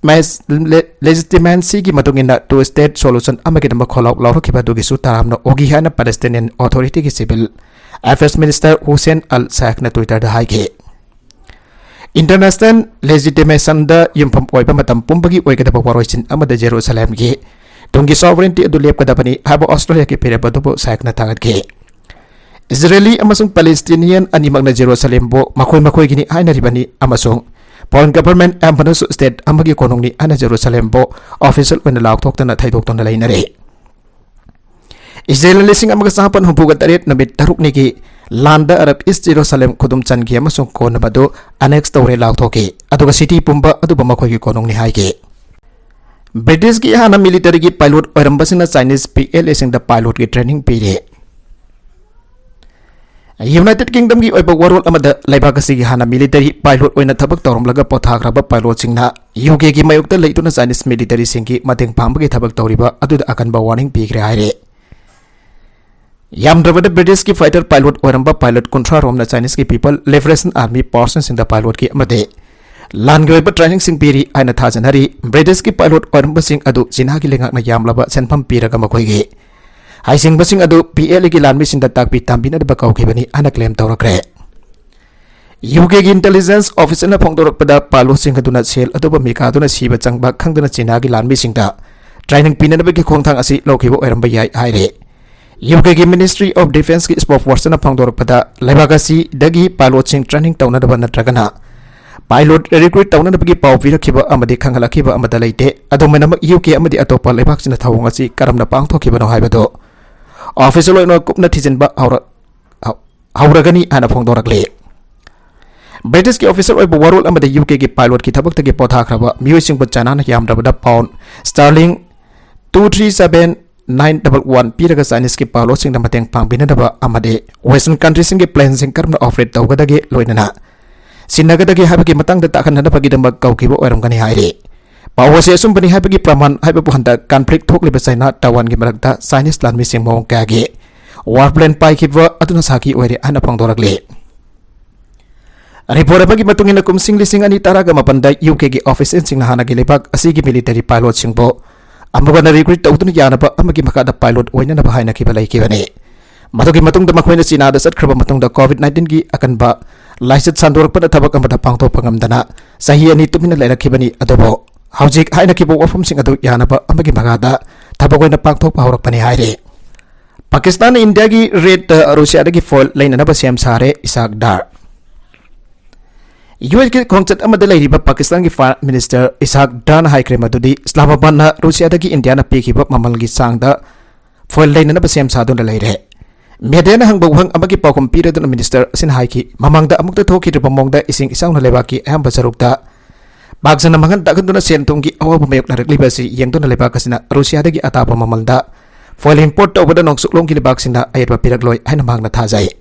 legitimacyꯒꯤ ꯃꯇꯨꯡ ꯏꯟꯅ two state solution ꯑꯃꯒꯤꯗꯃꯛ ꯈꯣꯜꯂꯥꯎ ꯂꯥꯎꯔꯛꯈꯤꯕ ꯑꯗꯨꯒꯤꯁꯨ ꯇꯔꯥꯝꯅ ꯑꯣꯛꯏ ꯍꯥꯏꯅ Palestinian Authorityꯒꯤ civil affairs minister Hussein al Sheikhꯅ Twitterꯗ ꯍꯥꯏꯈꯤ꯫ International legitimationꯗ ꯌꯨꯝꯐꯝ ꯑꯣꯏꯕ ꯃꯇꯝ ꯄꯨꯝꯕꯒꯤ ꯑꯣꯏꯒꯗꯕ ꯋꯥꯔꯣꯏꯁꯤꯟ ꯑꯃꯗ ꯖꯦꯔꯨꯁꯂꯝꯒꯤ ꯇꯨꯡꯒꯤ sovereignty ꯑꯗꯨ ꯂꯦꯞꯀꯗꯕꯅꯤ ꯍꯥꯏꯕ ꯑꯣꯁꯇ꯭ꯔꯦꯂꯤꯌꯥꯒꯤ ꯐꯤꯔꯦꯞ ꯑꯗꯨꯕꯨ ꯁꯥꯏꯛꯅ ꯊꯥꯒꯠꯈꯤ꯫ ꯏꯖꯔꯦꯂꯤ ꯑꯃꯁꯨꯡ ꯄꯦꯂꯦꯁꯇꯤꯅꯤꯌꯟ ꯑꯅꯤꯃꯛꯅ ꯖꯦꯔꯨꯁꯂꯦꯝꯕꯨ ꯃꯈꯣꯏ ꯃꯈꯣꯏꯒꯤꯅꯤ ꯍꯥꯏꯅꯔꯤꯕꯅꯤ ꯑꯃꯁꯨꯡ foreign government ꯑꯃꯅꯁꯨ state ꯑꯃꯒꯤ ꯀꯣꯅꯨꯡꯅꯤ ꯍꯥꯏꯅ ꯖꯦꯔꯨꯁꯂꯦꯝꯕꯨ official ꯑꯣꯏꯅ ꯂꯥꯎꯊꯣꯛꯇꯅ ꯊꯩꯗꯣꯛꯇꯨꯅ ꯂꯩꯅꯔꯤ꯫ ꯏꯖꯔꯦꯜꯅ ꯂꯤꯁꯤꯡ ꯑꯃꯒ ꯆꯃꯥꯄꯟ ꯍꯨꯝꯐꯨꯒ ꯇꯔꯦꯠ ꯅꯨꯃꯤꯠ ꯇꯔꯨꯛꯅꯤꯒꯤ ꯂꯥꯟꯗ ꯑꯔꯕ ꯏꯁ ꯖꯦꯔꯨꯁꯂꯦꯝ ꯈꯨꯗꯨꯝ ꯆꯟꯈꯤ ꯑꯃꯁꯨꯡ ꯀꯣꯟꯅ ꯃꯗꯨ annex ꯇꯧꯔꯦ ꯂꯥꯎꯊꯣꯛꯈꯤ, ꯑꯗꯨꯒ city ꯄꯨꯝꯕ ꯑꯗꯨꯕꯨ ꯃꯈꯣꯏꯒꯤ ꯀꯣꯅꯨꯡꯅꯤ ꯍꯥꯏꯈꯤ꯫ ꯕ꯭ꯔꯤꯇꯤꯁꯀꯤ ꯍꯥꯟꯅ militaryꯒꯤ pilot ꯑꯣꯏꯔꯝꯕꯁꯤꯡꯅ Chinese PLAꯁꯤꯡꯗ pilotꯀꯤ training ꯄꯤꯔꯤ꯫ United Kingdomꯒꯤ ꯑꯣꯏꯕ ꯋꯥꯔꯣꯜ ꯑꯃꯗ ꯂꯩꯕꯥꯛ ꯑꯁꯤꯒꯤ ꯍꯥꯟꯅ military pilot ꯑꯣꯏꯅ ꯊꯕꯛ ꯇꯧꯔꯝꯂꯒ ꯄꯣꯊꯥꯈ꯭ꯔꯕ pilotꯁꯤꯡꯅ UKꯒꯤ ꯃꯥꯌꯣꯛꯇ ꯂꯩꯗꯨꯅ Chinese militaryꯁꯤꯡꯒꯤ ꯃꯇꯦꯡ ꯄꯥꯡꯕꯒꯤ ꯊꯕꯛ ꯇꯧꯔꯤꯕ ꯑꯗꯨꯗ ꯑꯀꯟꯕ warning ꯄꯤꯈ꯭ꯔꯦ ꯍꯥꯏꯔꯦ꯫ ꯌꯥꯝꯗ꯭ꯔꯕꯗ ꯕ꯭ꯔꯤꯇꯤꯁꯀꯤ fighter pilot ꯑꯣꯏꯔꯝꯕ pilot ꯀꯨꯟꯊ꯭ꯔꯥ ꯔꯣꯝꯅ Chineseꯀꯤ People Liberation Army personꯁꯤꯡꯗ pilotꯀꯤ ꯑꯃꯗꯤ ꯂꯥꯟꯒꯤ ꯑꯣꯏꯕ trainingꯁꯤꯡ ꯄꯤꯔꯤ ꯍꯥꯏꯅ ꯊꯥꯖꯅꯔꯤ꯫ ꯕ꯭ꯔꯤꯇꯤꯁꯀꯤ pilot ꯑꯣꯏꯔꯝꯕꯁꯤꯡ ꯑꯗꯨ ꯆꯤꯅꯥꯒꯤ ꯂꯩꯉꯥꯛꯅ ꯌꯥꯝꯂꯕ ꯁꯦꯟꯐꯝ ꯄꯤꯔꯒ ꯃꯈꯣꯏꯒꯤ ꯍꯩꯁꯤꯡꯕꯁꯤꯡ ꯑꯗꯨ PLAꯒꯤ ꯂꯥꯟꯃꯤꯁꯤꯡꯗ ꯇꯥꯛꯄꯤ ꯇꯝꯕꯤꯅꯅꯕ ꯀꯧꯈꯤꯕꯅꯤ ꯍꯥꯏꯅ claim ꯇꯧꯔꯛꯈ꯭ꯔꯦ꯫ UKꯒꯤ intelligence officerꯅ ꯐꯣꯡꯗꯣꯔꯛꯄꯗ pilotꯁꯤꯡ ꯑꯗꯨꯅ ꯁꯦꯜ ꯑꯗꯨꯕꯨ ꯃꯤꯀꯥꯗꯨꯅ ꯁꯤꯕ ꯆꯪꯕ ꯈꯪꯗꯅ ꯆꯤꯅꯥꯒꯤ ꯂꯥꯟꯃꯤꯁꯤꯡꯗ training ꯄꯤꯅꯅꯕꯒꯤ ꯈꯣꯡꯊꯥꯡ ꯑꯁꯤ ꯂꯧꯈꯤꯕ ꯑꯣꯏꯔꯝꯕ ꯌꯥꯏ ꯍꯥꯏꯔꯦ꯫ UKꯒꯤ Ministry of Defenceꯀꯤ spokespersonꯅ ꯐꯣꯡꯗꯣꯔꯛꯄꯗ ꯂꯩꯕꯥꯛ ꯑꯁꯤꯗꯒꯤ pilotꯁꯤꯡ training ꯇꯧꯅꯅꯕ ꯅꯠꯇ꯭ꯔꯒꯅ pilot recruit ꯇꯧꯅꯅꯕꯒꯤ ꯄꯥꯎ ꯄꯤꯔꯛꯈꯤꯕ ꯑꯃꯗꯤ ꯈꯪꯍꯜꯂꯛꯈꯤꯕ ꯑꯃꯠꯇ ꯂꯩꯇꯦ꯫ ꯑꯗꯨꯃꯥꯏꯅꯃꯛ UK ꯑꯃꯗꯤ ꯑꯇꯣꯞꯄ ꯂꯩꯕꯥꯛꯁꯤꯡꯅ ꯊꯧꯑꯣꯡ ꯑꯁꯤ ꯀꯔꯝꯅ ꯄꯥꯡꯊꯣꯛꯈꯤꯕꯅꯣ ꯍꯥꯏꯕꯗꯨ official ꯑꯣꯏꯅ ꯀꯨꯞꯅ ꯊꯤꯖꯤꯟꯕ ꯍꯧꯔ-, ꯍꯧ-, ꯍꯧꯔꯒꯅꯤ ꯍꯥꯏꯅ ꯐꯣꯡꯗꯣꯔꯛꯂꯤ꯫ ꯕ꯭ꯔꯤꯇꯤꯁꯀꯤ officer ꯑꯣꯏꯕ ꯋꯥꯔꯣꯜ ꯑꯃꯗ UKꯒꯤ pilotꯀꯤ ꯊꯕꯛꯇꯒꯤ ꯄꯣꯊꯥꯈ꯭ꯔꯕ ꯃꯤꯑꯣꯏꯁꯤꯡꯕꯨ ꯆꯥꯏꯅꯥꯅ ꯌꯥꯝꯗ꯭ꯔꯕꯗ pound sterling two three seven nine double one ꯄꯤꯔꯒ Chineseꯀꯤ pilotꯁꯤꯡꯗ ꯃꯇꯦꯡ ꯄꯥꯡꯕꯤꯅꯅꯕ ꯑꯃꯗꯤ Western countryꯁꯤꯡꯒꯤ planeꯁꯤꯡ ꯀꯔꯝꯅ operate ꯇꯧꯒꯗꯒꯦ, ꯂꯣꯏꯅꯅ ꯁꯤꯟꯅꯒꯗꯒꯦ ꯍꯥꯏꯕꯒꯤ ꯃꯇꯥꯡꯗ ꯇꯥꯛꯍꯟꯅꯅꯕꯒꯤꯗꯃꯛ ꯀꯧꯈꯤꯕ ꯑꯣꯏꯔꯝꯒꯅꯤ ꯍꯥꯏꯔꯤ꯫ ꯄꯥꯎ ꯑꯁꯤ ꯑꯆꯨꯝꯕꯅꯤ ꯍꯥꯏꯕꯒꯤ ꯄ꯭ꯔꯃꯥꯟ ꯍꯥꯏꯕꯕꯨ ꯍꯟꯗꯛ conflict ꯊꯣꯛꯂꯤꯕ ꯆꯥꯏꯅꯥ ꯇꯥꯏꯋꯥꯟꯒꯤ ꯃꯔꯛꯇ Chinese ꯂꯥꯟꯃꯤꯁꯤꯡ ꯃꯑꯣꯡ ꯀꯌꯥꯒꯤ war plane ꯄꯥꯏꯈꯤꯕ ꯑꯗꯨꯅ ꯁꯥꯈꯤ ꯑꯣꯏꯔꯦ ꯍꯥꯏꯅ ꯐꯣꯡꯗꯣꯔꯛꯂꯤ꯫ Report ꯑꯃꯒꯤ ꯃꯇꯨꯡ ꯏꯟꯅ, ꯀꯨꯝꯁꯤꯡ ꯂꯤꯁꯤꯡ ꯑꯅꯤ ꯇꯔꯥꯒ ꯃꯥꯄꯟꯗ UKꯒꯤ officialꯁꯤꯡꯅ ꯍꯥꯟꯅꯒꯤ ꯂꯩꯕꯥꯛ ꯑꯁꯤꯒꯤ military pilotꯁꯤꯡꯕꯨ ꯑꯃꯨꯛ ꯍꯟꯅ recruit ꯇꯧꯗꯨꯅ ꯌꯥꯅꯕ ꯑꯃꯒꯤ ꯃꯈꯥꯗ pilot ꯑꯣꯏꯅꯅꯕ ꯍꯥꯏꯅꯈꯤꯕ ꯂꯩꯈꯤꯕꯅꯤ꯫ ꯃꯗꯨꯒꯤ ꯃꯇꯨꯡꯗ ꯃꯈꯣꯏꯅ ꯆꯤꯅꯥꯗ ꯆꯠꯈ꯭ꯔꯕ ꯃꯇꯨꯡꯗ COVID nineteenꯒꯤ ꯑꯀꯟꯕ ꯂꯥꯏꯆꯠ ꯁꯟꯗꯣꯔꯛꯄꯅ ꯊꯕꯛ ꯑꯃꯠꯇ ꯄꯥꯡꯊꯣꯛꯄ ꯉꯝꯗꯅ ꯆꯍꯤ ꯑꯅꯤ ꯇꯨꯃꯤꯟꯅ ꯂꯩꯔꯛꯈꯤꯕꯅꯤ꯫ ꯑꯗꯨꯕꯨ ꯍꯧꯖꯤꯛ ꯍꯥꯏꯅꯈꯤꯕ ꯋꯥꯐꯝꯁꯤꯡ ꯑꯗꯨ ꯌꯥꯅꯕ ꯑꯃꯒꯤ ꯃꯈꯥꯗ ꯊꯕꯛ ꯑꯣꯏꯅ ꯄꯥꯡꯊꯣꯛꯄ ꯍꯧꯔꯛꯄꯅꯤ ꯍꯥꯏꯔꯤ꯫ ꯄꯥꯀꯤꯁꯇꯥꯟꯅ ꯏꯟꯗꯤꯌꯥꯒꯤ raidꯇ ꯔꯨꯁꯤꯌꯥꯗꯒꯤ foil ꯂꯩꯅꯅꯕ ꯁꯦꯝ ꯁꯥꯔꯦ, ꯏꯁꯥꯛ ꯗꯥꯔ꯫ USꯀꯤ ꯈꯣꯡꯆꯠ ꯑꯃꯗ ꯂꯩꯔꯤꯕ ꯄꯥꯀꯤꯁꯇꯥꯟꯒꯤ Prime Minister ꯏꯁꯥꯛ ꯗꯥꯔꯅ ꯍꯥꯏꯈ꯭ꯔꯦ ꯃꯗꯨꯗꯤ ꯏꯁꯂꯥꯃꯥꯕꯥꯗꯅ ꯔꯨꯁꯤꯌꯥꯗꯒꯤ ꯏꯟꯗꯤꯌꯥꯅ ꯄꯤꯈꯤꯕ ꯃꯃꯜꯒꯤ ꯆꯥꯡꯗ foil ꯂꯩꯅꯅꯕ ꯁꯦꯝ ꯁꯥꯗꯨꯅ ꯂꯩꯔꯦ꯫ Mediaꯅ ꯍꯪꯕ ꯋꯥꯍꯪ ꯑꯃꯒꯤ ꯄꯥꯎꯈꯨꯝ ꯄꯤꯔꯗꯨꯅ minister ꯑꯁꯤꯅ ꯍꯥꯏꯈꯤ, ꯃꯃꯥꯡꯗ ꯑꯃꯨꯛꯇ ꯊꯣꯛꯈꯤꯗ꯭ꯔꯤꯕ ꯃꯑꯣꯡꯗ ꯏꯁꯤꯡ ꯏꯆꯥꯎꯅ ꯂꯩꯕꯥꯛꯀꯤ ꯑꯌꯥꯝꯕ ꯁꯔꯨꯛꯇ ꯄꯥꯛ ꯁꯟꯅ ꯃꯥꯡꯍꯟ ꯇꯥꯛꯍꯟꯗꯨꯅ ꯁꯦꯟ ꯊꯨꯝꯒꯤ ꯑꯋꯥꯕ ꯃꯥꯌꯣꯛꯅꯔꯛꯂꯤꯕ ꯑꯁꯤ ꯌꯦꯡꯗꯨꯅ ꯂꯩꯕꯥꯛ ꯑꯁꯤꯅ ꯔꯨꯁꯤꯌꯥꯗꯒꯤ ꯑꯇꯥꯕ ꯃꯃꯜꯗ foil import ꯇꯧꯕꯗ ꯅꯣꯡꯆꯨꯞꯂꯣꯝꯒꯤ ꯂꯩꯕꯥꯛꯁꯤꯡꯅ ꯑꯌꯦꯠꯄ ꯄꯤꯔꯛꯂꯣꯏ ꯍꯥꯏꯅ ꯃꯍꯥꯛꯅ ꯊꯥꯖꯩ꯫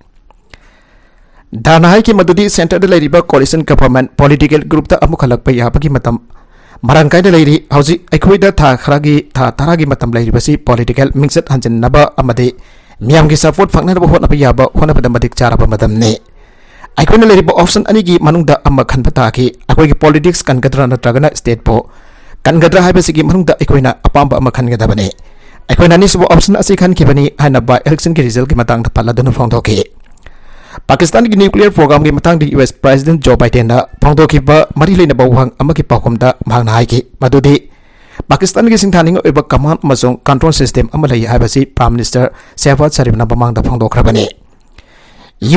ꯗꯥꯔꯅ ꯍꯥꯏꯈꯤ ꯃꯗꯨꯗꯤ centreꯗ ꯂꯩꯔꯤꯕ coalition government political groupꯇ ꯑꯃꯨꯛ ꯍꯜꯂꯛꯄ ꯌꯥꯕꯒꯤ ꯃꯇꯝ ꯃꯔꯥꯡ ꯀꯥꯏꯅ ꯂꯩꯔꯤ꯫ ꯍꯧꯖꯤꯛ ꯑꯩꯈꯣꯏꯗ ꯊꯥ ꯈꯔꯒꯤ, ꯊꯥ ꯇꯔꯥꯒꯤ ꯃꯇꯝ ꯂꯩꯔꯤꯕꯁꯤ political ꯃꯤꯡꯆꯠ ꯍꯟꯖꯤꯟꯅꯕ ꯑꯃꯗꯤ ꯃꯤꯌꯥꯝꯒꯤ support ꯐꯪꯅꯅꯕ ꯍꯣꯠꯅꯕ ꯌꯥꯕ, ꯍꯣꯠꯅꯕꯗ ꯃꯇꯤꯛ ꯆꯥꯔꯕ ꯃꯇꯝꯅꯤ꯫ ꯑꯩꯈꯣꯏꯅ ꯂꯩꯔꯤꯕ option ꯑꯅꯤꯒꯤ ꯃꯅꯨꯡꯗ ꯑꯃ ꯈꯟꯕ ꯇꯥꯈꯤ꯫ ꯑꯩꯈꯣꯏꯒꯤ politics ꯀꯟꯒꯗ꯭ꯔꯥ ꯅꯠꯇ꯭ꯔꯒꯅ stateꯄꯨ ꯀꯟꯒꯗ꯭ꯔꯥ ꯍꯥꯏꯕꯁꯤꯒꯤ ꯃꯅꯨꯡꯗ ꯑꯩꯈꯣꯏꯅ ꯑꯄꯥꯝꯕ ꯑꯃ ꯈꯟꯒꯗꯕꯅꯤ꯫ ꯑꯩꯈꯣꯏꯅ ꯑꯅꯤꯁꯨꯕ option ꯑꯁꯤ ꯈꯟꯈꯤꯕꯅꯤ ꯍꯥꯏꯅ by electionꯒꯤ resultꯀꯤ ꯃꯇꯥꯡꯗ ꯄꯜꯂꯗꯨꯅ ꯐꯣꯡꯗꯣꯛꯈꯤ꯫ ꯄꯥꯀꯤꯁꯇꯥꯟꯒꯤ nuclear programꯒꯤ ꯃꯇꯥꯡꯗ US President Joe Bidenꯅ ꯐꯣꯡꯗꯣꯛꯈꯤꯕ ꯃꯔꯤ ꯂꯩꯅꯕ ꯋꯥꯍꯪ ꯑꯃꯒꯤ ꯄꯥꯎꯈꯨꯝꯗ ꯃꯍꯥꯛꯅ ꯍꯥꯏꯈꯤ ꯃꯗꯨꯗꯤ ꯄꯥꯀꯤꯁꯇꯥꯟꯒꯤ ꯁꯤꯡꯊꯥꯅꯤꯡꯉꯥꯏ ꯑꯣꯏꯕ command ꯑꯃꯁꯨꯡ control system ꯑꯃ ꯂꯩ ꯍꯥꯏꯕꯁꯤ Prime Minister ꯁꯦꯍꯕꯥꯖ ꯁꯔꯤꯐꯅ ꯃꯃꯥꯡꯗ ꯐꯣꯡꯗꯣꯛꯈ꯭ꯔꯕꯅꯤ꯫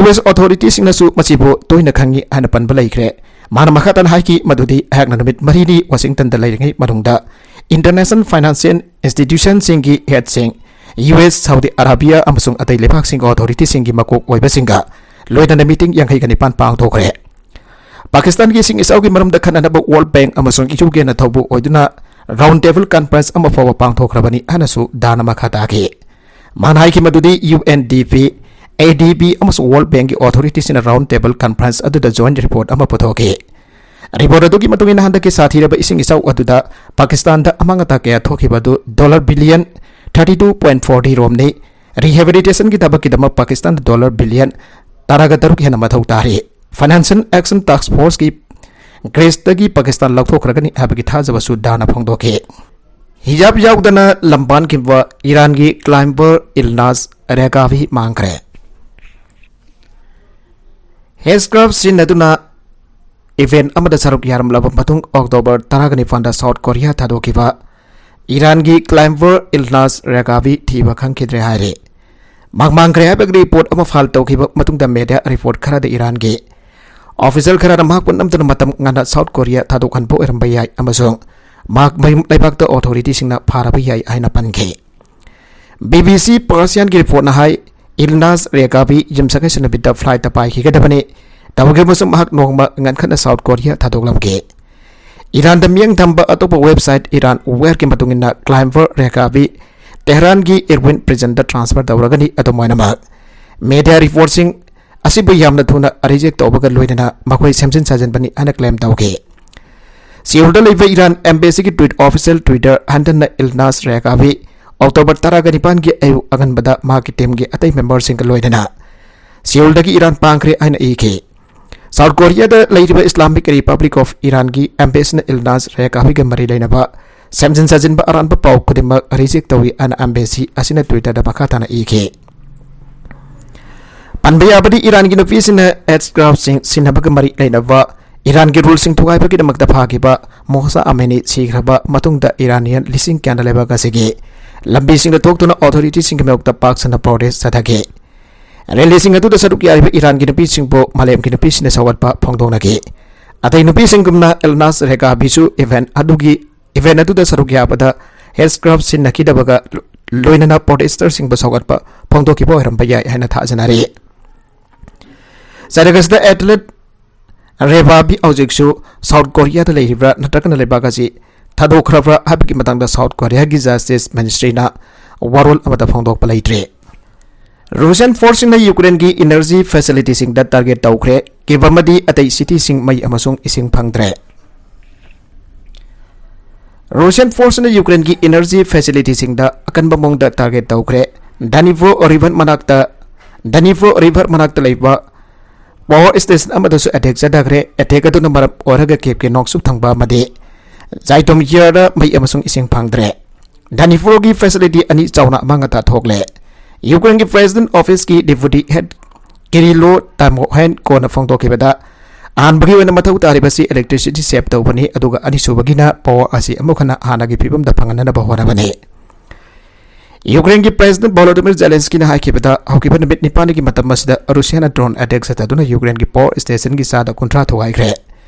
US authorityꯁꯤꯡꯅꯁꯨ ꯃꯁꯤꯕꯨ ꯇꯣꯏꯅ ꯈꯪꯏ ꯍꯥꯏꯅ ꯄꯟꯕ ꯂꯩꯈ꯭ꯔꯦ꯫ ꯃꯥꯅ ꯃꯈꯥ ꯇꯥꯅ ꯍꯥꯏꯈꯤ ꯃꯗꯨꯗꯤ ꯑꯩꯍꯥꯛꯅ ꯅꯨꯃꯤꯠ ꯃꯔꯤꯅꯤ Washingtonꯗ ꯂꯩꯔꯤꯉꯩ ꯃꯅꯨꯡꯗ international financial institutionꯁꯤꯡꯒꯤ headꯁꯤꯡ, US, Saudi Arabia ꯑꯃꯁꯨꯡ ꯑꯇꯩ ꯂꯩꯕꯥꯛꯁꯤꯡꯒꯤ authorityꯁꯤꯡꯒꯤ ꯃꯀꯣꯛ ꯑꯣꯏꯕꯁꯤꯡꯒ ꯂꯣꯏꯅꯅ meeting ꯌꯥꯡꯈꯩꯒ ꯅꯤꯄꯥꯟ ꯄꯥꯡꯊꯣꯛꯈ꯭ꯔꯦ꯫ ꯄꯥꯀꯤꯁꯇꯥꯟꯒꯤ ꯏꯁꯤꯡ ꯏꯆꯥꯎꯒꯤ ꯃꯔꯝꯗ ꯈꯟꯅꯅꯕ World Bank ꯑꯃꯁꯨꯡ UKꯅ ꯊꯧꯕꯨ ꯑꯣꯏꯗꯨꯅ ꯔꯥꯎꯟ ꯇꯦꯕꯜ ꯀꯟꯐꯔꯦꯟꯁ ꯑꯃ ꯐꯥꯎꯕ ꯄꯥꯡꯊꯣꯛꯈ꯭ꯔꯕꯅꯤ ꯍꯥꯏꯅꯁꯨ ꯗꯥꯟꯅ ꯃꯈꯥ ꯇꯥꯈꯤ꯫ ꯃꯥꯅ ꯍꯥꯏꯈꯤ ꯃꯗꯨꯗꯤ ꯌꯨ ꯑꯦꯟ ꯗꯤ ꯄꯤ, ꯑꯦ ꯗꯤ ꯕꯤ ꯑꯃꯁꯨꯡ ꯋꯥꯔꯜꯗ ꯕꯦꯡꯛꯀꯤ ꯑꯣꯊꯣꯔꯤꯇꯤꯁꯤꯡꯅ ꯔꯥꯎꯟ ꯇꯦꯕꯜ ꯀꯟꯐꯔꯦꯟꯁ ꯑꯗꯨꯗ ꯖꯣꯏꯟꯠ ꯔꯤꯄꯣꯔꯠ ꯑꯃ ꯄꯨꯊꯣꯛꯈꯤ꯫ ꯔꯤꯄꯣꯔꯠ ꯑꯗꯨꯒꯤ ꯃꯇꯨꯡ ꯏꯟꯅ ꯍꯟꯗꯛꯀꯤ ꯁꯥꯊꯤꯔꯕ ꯏꯁꯤꯡ ꯏꯆꯥꯎ ꯑꯗꯨꯗ ꯄꯥꯀꯤꯁꯇꯥꯟꯗ ꯑꯃꯥꯡ ꯑꯇꯥ ꯀꯌꯥ ꯊꯣꯛꯈꯤꯕ ꯑꯗꯨ dollar billion thirty two point forty ꯔꯣꯝꯅꯤ꯫ ꯔꯤꯍꯦꯕꯤꯂꯤꯇꯦꯁꯟꯒꯤ ꯊꯕꯛꯀꯤꯗꯃꯛ ꯄꯥꯀꯤꯁꯇꯥꯟꯗ ꯗꯣꯂꯔ ꯕꯤꯂꯤꯌꯟ ꯇꯔꯥꯒ ꯇꯔꯨꯛ ꯍꯦꯟꯅ ꯃꯊꯧ ꯇꯥꯔꯤ꯫ ꯐꯥꯏꯅꯥꯟꯁꯤꯌꯦꯜ ꯑꯦꯛꯁꯟ ꯇꯥꯛꯁ ꯐꯣꯔꯁꯀꯤ ꯒ꯭ꯔꯤꯁꯇꯒꯤ ꯄꯥꯀꯤꯁꯇꯥꯟ ꯂꯧꯊꯣꯛꯈ꯭ꯔꯒꯅꯤ ꯍꯥꯏꯕꯒꯤ ꯊꯥꯖꯕꯁꯨ ꯗꯥꯟꯅ ꯐꯣꯡꯗꯣꯛꯈꯤ꯫ ꯍꯤꯖꯥꯕ ꯌꯥꯎꯗꯅ ꯂꯝꯕꯥꯟꯈꯤꯕ ꯏꯔꯥꯟꯒꯤ ꯀ꯭ꯂꯥꯏꯝꯕꯔ ꯏꯜꯅꯥꯖ ꯔꯦꯒꯥꯚꯤ ꯃꯥꯡꯈ꯭ꯔꯦ꯫ ꯍꯦꯖ ꯀ꯭ꯔꯥꯐ ꯁꯤꯖꯤꯟꯅꯗꯨꯅ ꯏꯚꯦꯟꯠ ꯑꯃꯗ ꯁꯔꯨꯛ ꯌꯥꯔꯝꯂꯕ ꯃꯇꯨꯡ ꯑꯣꯛꯇꯣꯕꯔ ꯇꯔꯥꯒ ꯅꯤꯄꯥꯟꯗ ꯁꯥꯎꯠ ꯀꯣꯔꯤꯌꯥ ꯊꯥꯗꯣꯛꯈꯤꯕ ꯏꯔꯥꯟꯒꯤ ꯀ꯭ꯂꯥꯏꯝꯕꯔ ꯏꯜꯅꯥꯖ ꯔꯦꯒꯥꯚꯤ ꯊꯤꯕ ꯈꯪꯈꯤꯗ꯭ꯔꯦ ꯍꯥꯏꯔꯦ꯫ ꯃꯍꯥꯛ ꯃꯥꯡꯈ꯭ꯔꯦ ꯍꯥꯏꯕꯒꯤ ꯔꯤꯄꯣꯔꯠ ꯑꯃ ꯐꯥꯏꯜ ꯇꯧꯈꯤꯕ ꯃꯇꯨꯡꯗ ꯃꯦꯗꯤꯌꯥ ꯔꯤꯄꯣꯔꯠ ꯈꯔꯗ ꯏꯔꯥꯟꯒꯤ ꯑꯣꯐꯤꯁꯤꯌꯦꯜ ꯈꯔꯅ ꯃꯍꯥꯛꯄꯨ ꯅꯝꯗꯨꯅ ꯃꯇꯝ ꯉꯟꯅ ꯁꯥꯎꯠ ꯀꯣꯔꯤꯌꯥ ꯊꯥꯗꯣꯛꯍꯟꯕ ꯑꯣꯏꯔꯝꯕ ꯌꯥꯏ ꯑꯃꯁꯨꯡ ꯃꯍꯥꯛ ꯃꯌꯨꯝ ꯂꯩꯕꯥꯛꯇ ꯑꯣꯊꯣꯔꯤꯇꯤꯁꯤꯡꯅ ꯐꯥꯔꯕ ꯌꯥꯏ ꯍꯥꯏꯅ ꯄꯟꯈꯤ꯫ ꯕꯤ ꯕꯤ ꯁꯤ ꯄꯥꯔꯁꯤꯌꯥꯟꯒꯤ ꯔꯤꯄꯣꯔꯠꯅ ꯍꯥꯏ, ꯏꯜꯅꯥꯖ ꯔꯦꯒꯥꯚꯤ ꯌꯨꯝꯁꯀꯩꯁ ꯅꯨꯃꯤꯠꯇ ꯐ꯭ꯂꯥꯏꯠꯇ ꯄꯥꯏꯈꯤꯒꯗꯕꯅꯤ꯫ ꯇꯧꯔꯕꯁꯨ ꯃꯍꯥꯛ ꯅꯣꯡꯃ ꯉꯟꯈꯠꯅ ꯁꯥꯎꯠ ꯀꯣꯔꯤꯌꯥ ꯊꯥꯗꯣꯛꯂꯝꯈꯤ꯫ ꯏꯔꯥꯟꯗ ꯃꯤꯠꯌꯦꯡ ꯊꯝꯕ ꯑꯇꯣꯞꯄ ꯋꯦꯕꯁꯥꯏꯠ ꯏꯔꯥꯟ ꯋꯦꯌꯔꯒꯤ ꯃꯇꯨꯡ ꯏꯟꯅ ꯀ꯭ꯂꯥꯏꯝꯕꯔ ꯔꯦꯒꯥꯚꯤ ꯇꯦꯍꯔꯥꯟꯒꯤ ꯏꯔꯋꯤꯟ ꯄ꯭ꯔꯤꯖꯟꯗ ꯇ꯭ꯔꯥꯟꯁꯐꯔ ꯇꯧꯔꯒꯅꯤ꯫ ꯑꯗꯨꯝ ꯑꯣꯏꯅꯃꯛ, ꯃꯦꯗꯤꯌꯥ ꯔꯤꯄꯣꯔꯠꯁꯤꯡ ꯑꯁꯤꯕꯨ ꯌꯥꯝꯅ ꯊꯨꯅ ꯔꯤꯖꯦꯛ ꯇꯧꯕꯒ ꯂꯣꯏꯅꯅ ꯃꯈꯣꯏ ꯁꯦꯝꯖꯤꯟ ꯁꯥꯖꯤꯟꯕꯅꯤ ꯍꯥꯏꯅ ꯀ꯭ꯂꯦꯝ ꯇꯧꯈꯤ꯫ ꯁꯤꯑꯣꯜꯗ ꯂꯩꯕ ꯏꯔꯥꯟ ꯑꯦꯝꯕꯦꯁꯤꯒꯤ ꯇ꯭ꯋꯤꯠ ꯑꯣꯐꯤꯁꯤꯌꯦꯜ ꯇ꯭ꯋꯤꯇꯔ ꯍꯟꯗꯟꯅ ꯏꯜꯅꯥꯖ ꯔꯦꯒꯥꯚꯤ ꯑꯣꯛꯇꯣꯕꯔ ꯇꯔꯥꯒ ꯅꯤꯄꯥꯟꯒꯤ ꯑꯌꯨꯛ ꯑꯉꯟꯕꯗ ꯃꯍꯥꯛꯀꯤ ꯇꯤꯝꯒꯤ ꯑꯇꯩ ꯃꯦꯝꯕꯔꯁꯤꯡꯒ ꯂꯣꯏꯅꯅ ꯁꯤꯑꯣꯜꯗꯒꯤ ꯏꯔꯥꯟ ꯄꯥꯡꯈ꯭ꯔꯦ ꯍꯥꯏꯅ ꯏꯈꯤ꯫ ꯁꯥꯎꯠ ꯀꯣꯔꯤꯌꯥꯗ ꯂꯩꯔꯤꯕ ꯏꯁꯂꯥꯃꯤꯛ ꯔꯤꯄꯕ꯭ꯂꯤꯛ ꯑꯣꯐ ꯏꯔꯥꯟꯒꯤ ꯑꯦꯝꯕꯦꯁꯤꯅ ꯏꯜꯅꯥꯖ ꯔꯦꯒꯥꯚꯤꯒ ꯃꯔꯤ ꯂꯩꯅꯕ ꯁꯦꯝꯖꯤꯟ ꯁꯥꯖꯤꯟꯕ ꯑꯔꯥꯟꯕ ꯄꯥꯎ ꯈꯨꯗꯤꯡꯃꯛ ꯔꯤꯖꯦꯛ ꯇꯧꯏ ꯍꯥꯏꯅ ꯑꯦꯝꯕꯦꯁꯤ ꯑꯁꯤꯅ ꯇ꯭ꯋꯤꯇꯔꯗ ꯃꯈꯥ ꯇꯥꯅ ꯏꯈꯤ꯫ ꯄꯟꯕ ꯌꯥꯕꯗꯤ ꯏꯔꯥꯟꯒꯤ ꯅꯨꯄꯤꯁꯤꯡꯅ ꯍꯦꯖ ꯀ꯭ꯔꯥꯐꯁꯤꯡ ꯁꯤꯖꯤꯟꯅꯕꯒ ꯃꯔꯤ ꯂꯩꯅꯕ ꯏꯔꯥꯟꯒꯤ ꯔꯨꯜꯁꯤꯡ ꯊꯨꯒꯥꯏꯕꯒꯤꯗꯃꯛꯇ ꯐꯥꯈꯤꯕ ꯃꯣꯍꯁꯥ ꯑꯃꯤꯅꯤ ꯁꯤꯈ꯭ꯔꯕ ꯃꯇꯨꯡꯗ ꯏꯔꯥꯅꯤꯌꯟ ꯂꯤꯁꯤꯡ ꯀꯌꯥꯅ ꯂꯩꯕꯥꯛ ꯑꯁꯤꯒꯤ ꯂꯝꯕꯤꯁꯤꯡꯗ ꯊꯣꯛꯇꯨꯅ ꯑꯣꯊꯣꯔꯤꯇꯤꯁꯤꯡꯒꯤ ꯃꯥꯌꯣꯛꯇ ꯄꯥꯛ ꯁꯟꯅ ꯄ꯭ꯔꯣꯇꯦꯁ ꯆꯠꯊꯈꯤ꯫ ꯔꯦꯂꯤꯁꯤꯡ ꯑꯗꯨꯗ ꯁꯔꯨꯛ ꯌꯥꯔꯤꯕ ꯏꯔꯥꯟꯒꯤ ꯅꯨꯄꯤꯁꯤꯡꯕꯨ ꯃꯥꯂꯦꯝꯒꯤ ꯅꯨꯄꯤꯁꯤꯡꯅ ꯁꯧꯒꯠꯄ ꯐꯣꯡꯗꯣꯛꯅꯈꯤ꯫ ꯑꯇꯩ ꯅꯨꯄꯤꯁꯤꯡꯒꯨꯝꯅ ꯏꯜꯅꯥꯖ ꯔꯦꯒꯥꯚꯤꯁꯨ ꯏꯚꯦꯟꯠ ꯑꯗꯨꯒꯤ, ꯏꯚꯦꯟꯠ ꯑꯗꯨꯗ ꯁꯔꯨꯛ ꯌꯥꯕꯗ ꯍꯦꯖ ꯀ꯭ꯔꯥꯐ ꯁꯤꯖꯤꯟꯅꯈꯤꯗꯕꯒ ꯂꯣꯏꯅꯅ ꯄ꯭ꯔꯣꯇꯦꯁꯇꯔꯁꯤꯡꯕꯨ ꯁꯧꯒꯠꯄ ꯐꯣꯡꯗꯣꯛꯈꯤꯕ ꯑꯣꯏꯔꯝꯕ ꯌꯥꯏ ꯍꯥꯏꯅ ꯊꯥꯖꯅꯔꯤ꯫ ꯆꯩꯔꯛ ꯑꯁꯤꯗ ꯑꯦꯊꯂꯦꯠ ꯔꯦꯒꯥꯚꯤ ꯍꯧꯖꯤꯛꯁꯨ ꯁꯥꯎꯠ ꯀꯣꯔꯤꯌꯥꯗ ꯂꯩꯔꯤꯕ꯭ꯔꯥ ꯅꯠꯇ꯭ꯔꯒꯅ ꯂꯩꯕꯥꯛ ꯑꯁꯤ ꯊꯥꯗꯣꯛꯈ꯭ꯔꯕ꯭ꯔꯥ ꯍꯥꯏꯕꯒꯤ ꯃꯇꯥꯡꯗ ꯁꯥꯎꯠ ꯀꯣꯔꯤꯌꯥꯒꯤ ꯖꯁꯇꯤꯁ ꯃꯤꯅꯤꯁꯇ꯭ꯔꯤꯅ ꯋꯥꯔꯣꯜ ꯑꯃꯠꯇ ꯐꯣꯡꯗꯣꯛꯄ ꯂꯩꯇ꯭ꯔꯤ꯫ ꯔꯨꯁꯤꯌꯥꯟ ꯐꯣꯔꯁꯁꯤꯡꯅ ꯌꯨꯀ꯭ꯔꯦꯟꯒꯤ ꯏꯅꯔꯖꯤ ꯐꯦꯁꯤꯂꯤꯇꯤꯁꯤꯡꯗ ꯇꯥꯔꯒꯦꯠ ꯇꯧꯈ꯭ꯔꯦ꯫ ꯀꯤꯞ ꯑꯃꯗꯤ ꯑꯇꯩ ꯁꯤꯇꯤꯁꯤꯡ ꯃꯩ ꯑꯃꯁꯨꯡ ꯏꯁꯤꯡ ꯐꯪꯗ꯭ꯔꯦ꯫ ꯔꯨꯁꯤꯌꯥꯟ ꯐꯣꯔꯁꯅ ꯌꯨꯀ꯭ꯔꯦꯟꯒꯤ ꯏꯅꯔꯖꯤ ꯐꯦꯁꯤꯂꯤꯇꯤꯁꯤꯡꯗ ꯑꯀꯟꯕ ꯃꯑꯣꯡꯗ ꯇꯥꯔꯒꯦꯠ ꯇꯧꯈ꯭ꯔꯦ꯫ ꯗꯅꯤꯄ꯭ꯔꯣ ꯔꯤꯚꯔ ꯃꯅꯥꯛꯇ, ꯗꯅꯤꯄ꯭ꯔꯣ ꯔꯤꯚꯔ ꯃꯅꯥꯛꯇ ꯂꯩꯕ ꯄꯥꯋꯔ ꯁ꯭ꯇꯦꯁꯟ ꯑꯃꯗꯁꯨ ꯑꯦꯇꯦꯛ ꯆꯠꯊꯈ꯭ꯔꯦ꯫ ꯑꯦꯇꯦꯛ ꯑꯗꯨꯅ ꯃꯔꯝ ꯑꯣꯏꯔꯒ ꯀꯤꯞꯀꯤ ꯅꯣꯡꯆꯨꯞ ꯊꯪꯕ ꯑꯃꯗꯤ ꯖꯥꯏꯇꯣꯝꯌꯔꯗ ꯃꯩ ꯑꯃꯁꯨꯡ ꯏꯁꯤꯡ ꯐꯪꯗ꯭ꯔꯦ꯫ ꯗꯅꯤꯄ꯭ꯔꯣꯒꯤ ꯐꯦꯁꯤꯂꯤꯇꯤ ꯑꯅꯤ ꯆꯥꯎꯅ ꯑꯃꯥꯡ ꯑꯇꯥ ꯊꯣꯛꯂꯦ꯫ ꯌꯨꯀ꯭ꯔꯦꯟꯒꯤ ꯄ꯭ꯔꯦꯁꯤꯗꯦꯟꯠ ꯑꯣꯐꯤꯁꯀꯤ ꯗꯦꯄ꯭ꯌꯨꯇꯤ ꯍꯦꯗ ꯀꯤꯔꯤꯂꯣ ꯇꯥꯃꯣꯍꯦꯟꯀꯣꯅ ꯐꯣꯡꯗꯣꯛꯈꯤꯕꯗ, ꯑꯍꯥꯟꯕꯒꯤ ꯑꯣꯏꯅ ꯃꯊꯧ ꯇꯥꯔꯤꯕꯁꯤ ꯏꯂꯦꯛꯇ꯭ꯔꯤꯁꯤꯇꯤ ꯁꯦꯚ ꯇꯧꯕꯅꯤ, ꯑꯗꯨꯒ ꯑꯅꯤꯁꯨꯕꯒꯤꯅ ꯄꯥꯋꯔ ꯑꯁꯤ ꯑꯃꯨꯛ ꯍꯟꯅ ꯍꯥꯟꯅꯒꯤ ꯐꯤꯕꯝꯗ ꯐꯪꯍꯟꯅꯕ ꯍꯣꯠꯅꯕꯅꯤ꯫ ꯌꯨꯀ꯭ꯔꯦꯟꯒꯤ ꯄ꯭ꯔꯦꯁꯤꯗꯦꯟꯠ ꯚꯣꯂꯣꯗꯤꯃꯤꯔ ꯖꯦꯂꯦꯟꯁꯀꯤꯅ ꯍꯥꯏꯈꯤꯕꯗ, ꯍꯧꯈꯤꯕ ꯅꯨꯃꯤꯠ ꯅꯤꯄꯥꯟꯒꯤ ꯃꯇꯝ ꯑꯁꯤꯗ ꯔꯨꯁꯤꯌꯥꯅ ꯗ꯭ꯔꯣꯟ ꯑꯦꯇꯦꯛ ꯆꯠꯊꯗꯨꯅ ꯌꯨꯀ꯭ꯔꯦꯟꯒꯤ ꯄꯥꯋꯔ ꯁ꯭ꯇꯦꯁꯟꯒꯤ ꯆꯥꯗ ꯀꯨꯟꯊ꯭ꯔꯥ ꯊꯨꯒꯥꯏꯈ꯭ꯔꯦ꯫